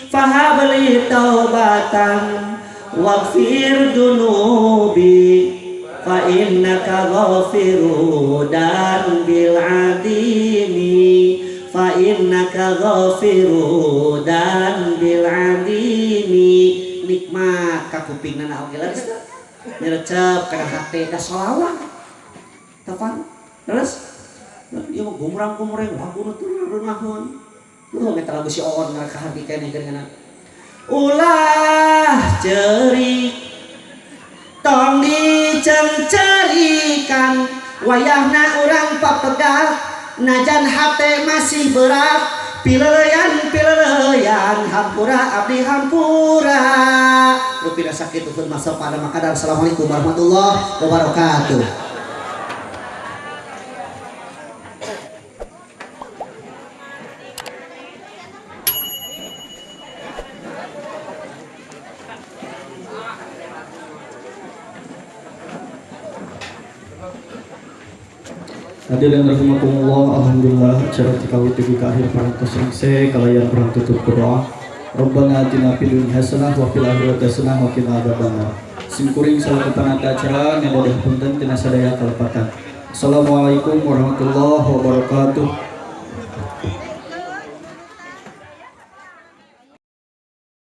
fahabli taubatan waghfir dunubi fa innaka ghafiru dan bil adimi fa innaka ghafiru dan bil adimi. Nikmat ka kupingna na oge leres teu nyerecep kana hate da sholawat tafan. Terus Ieu mah gumrang-gumreng laguna teu reunahun. Lu eta lagu si Oon ngaraka hati keneh geuningan. Ulah ceurik tong dicengcerikan wayahna urang papegat najan hate masih berat pileleyan pileleyan hampura abdi hampura. Rupina sakitu pun masa pada makadar. Assalamualaikum warahmatullahi wabarakatuh. Hadirin rahimakumullah, alhamdulillah acara tikawit dugi ka akhir parantos rengse kalayan urang tutup ku doa. Rabbana atina fid dunya hasanah wa fil akhirati hasanah wa qina adzabannar. Simkuring salaku panata acara nyadadeh punten tina sadaya kalepatan. Assalamualaikum warahmatullahi wabarakatuh.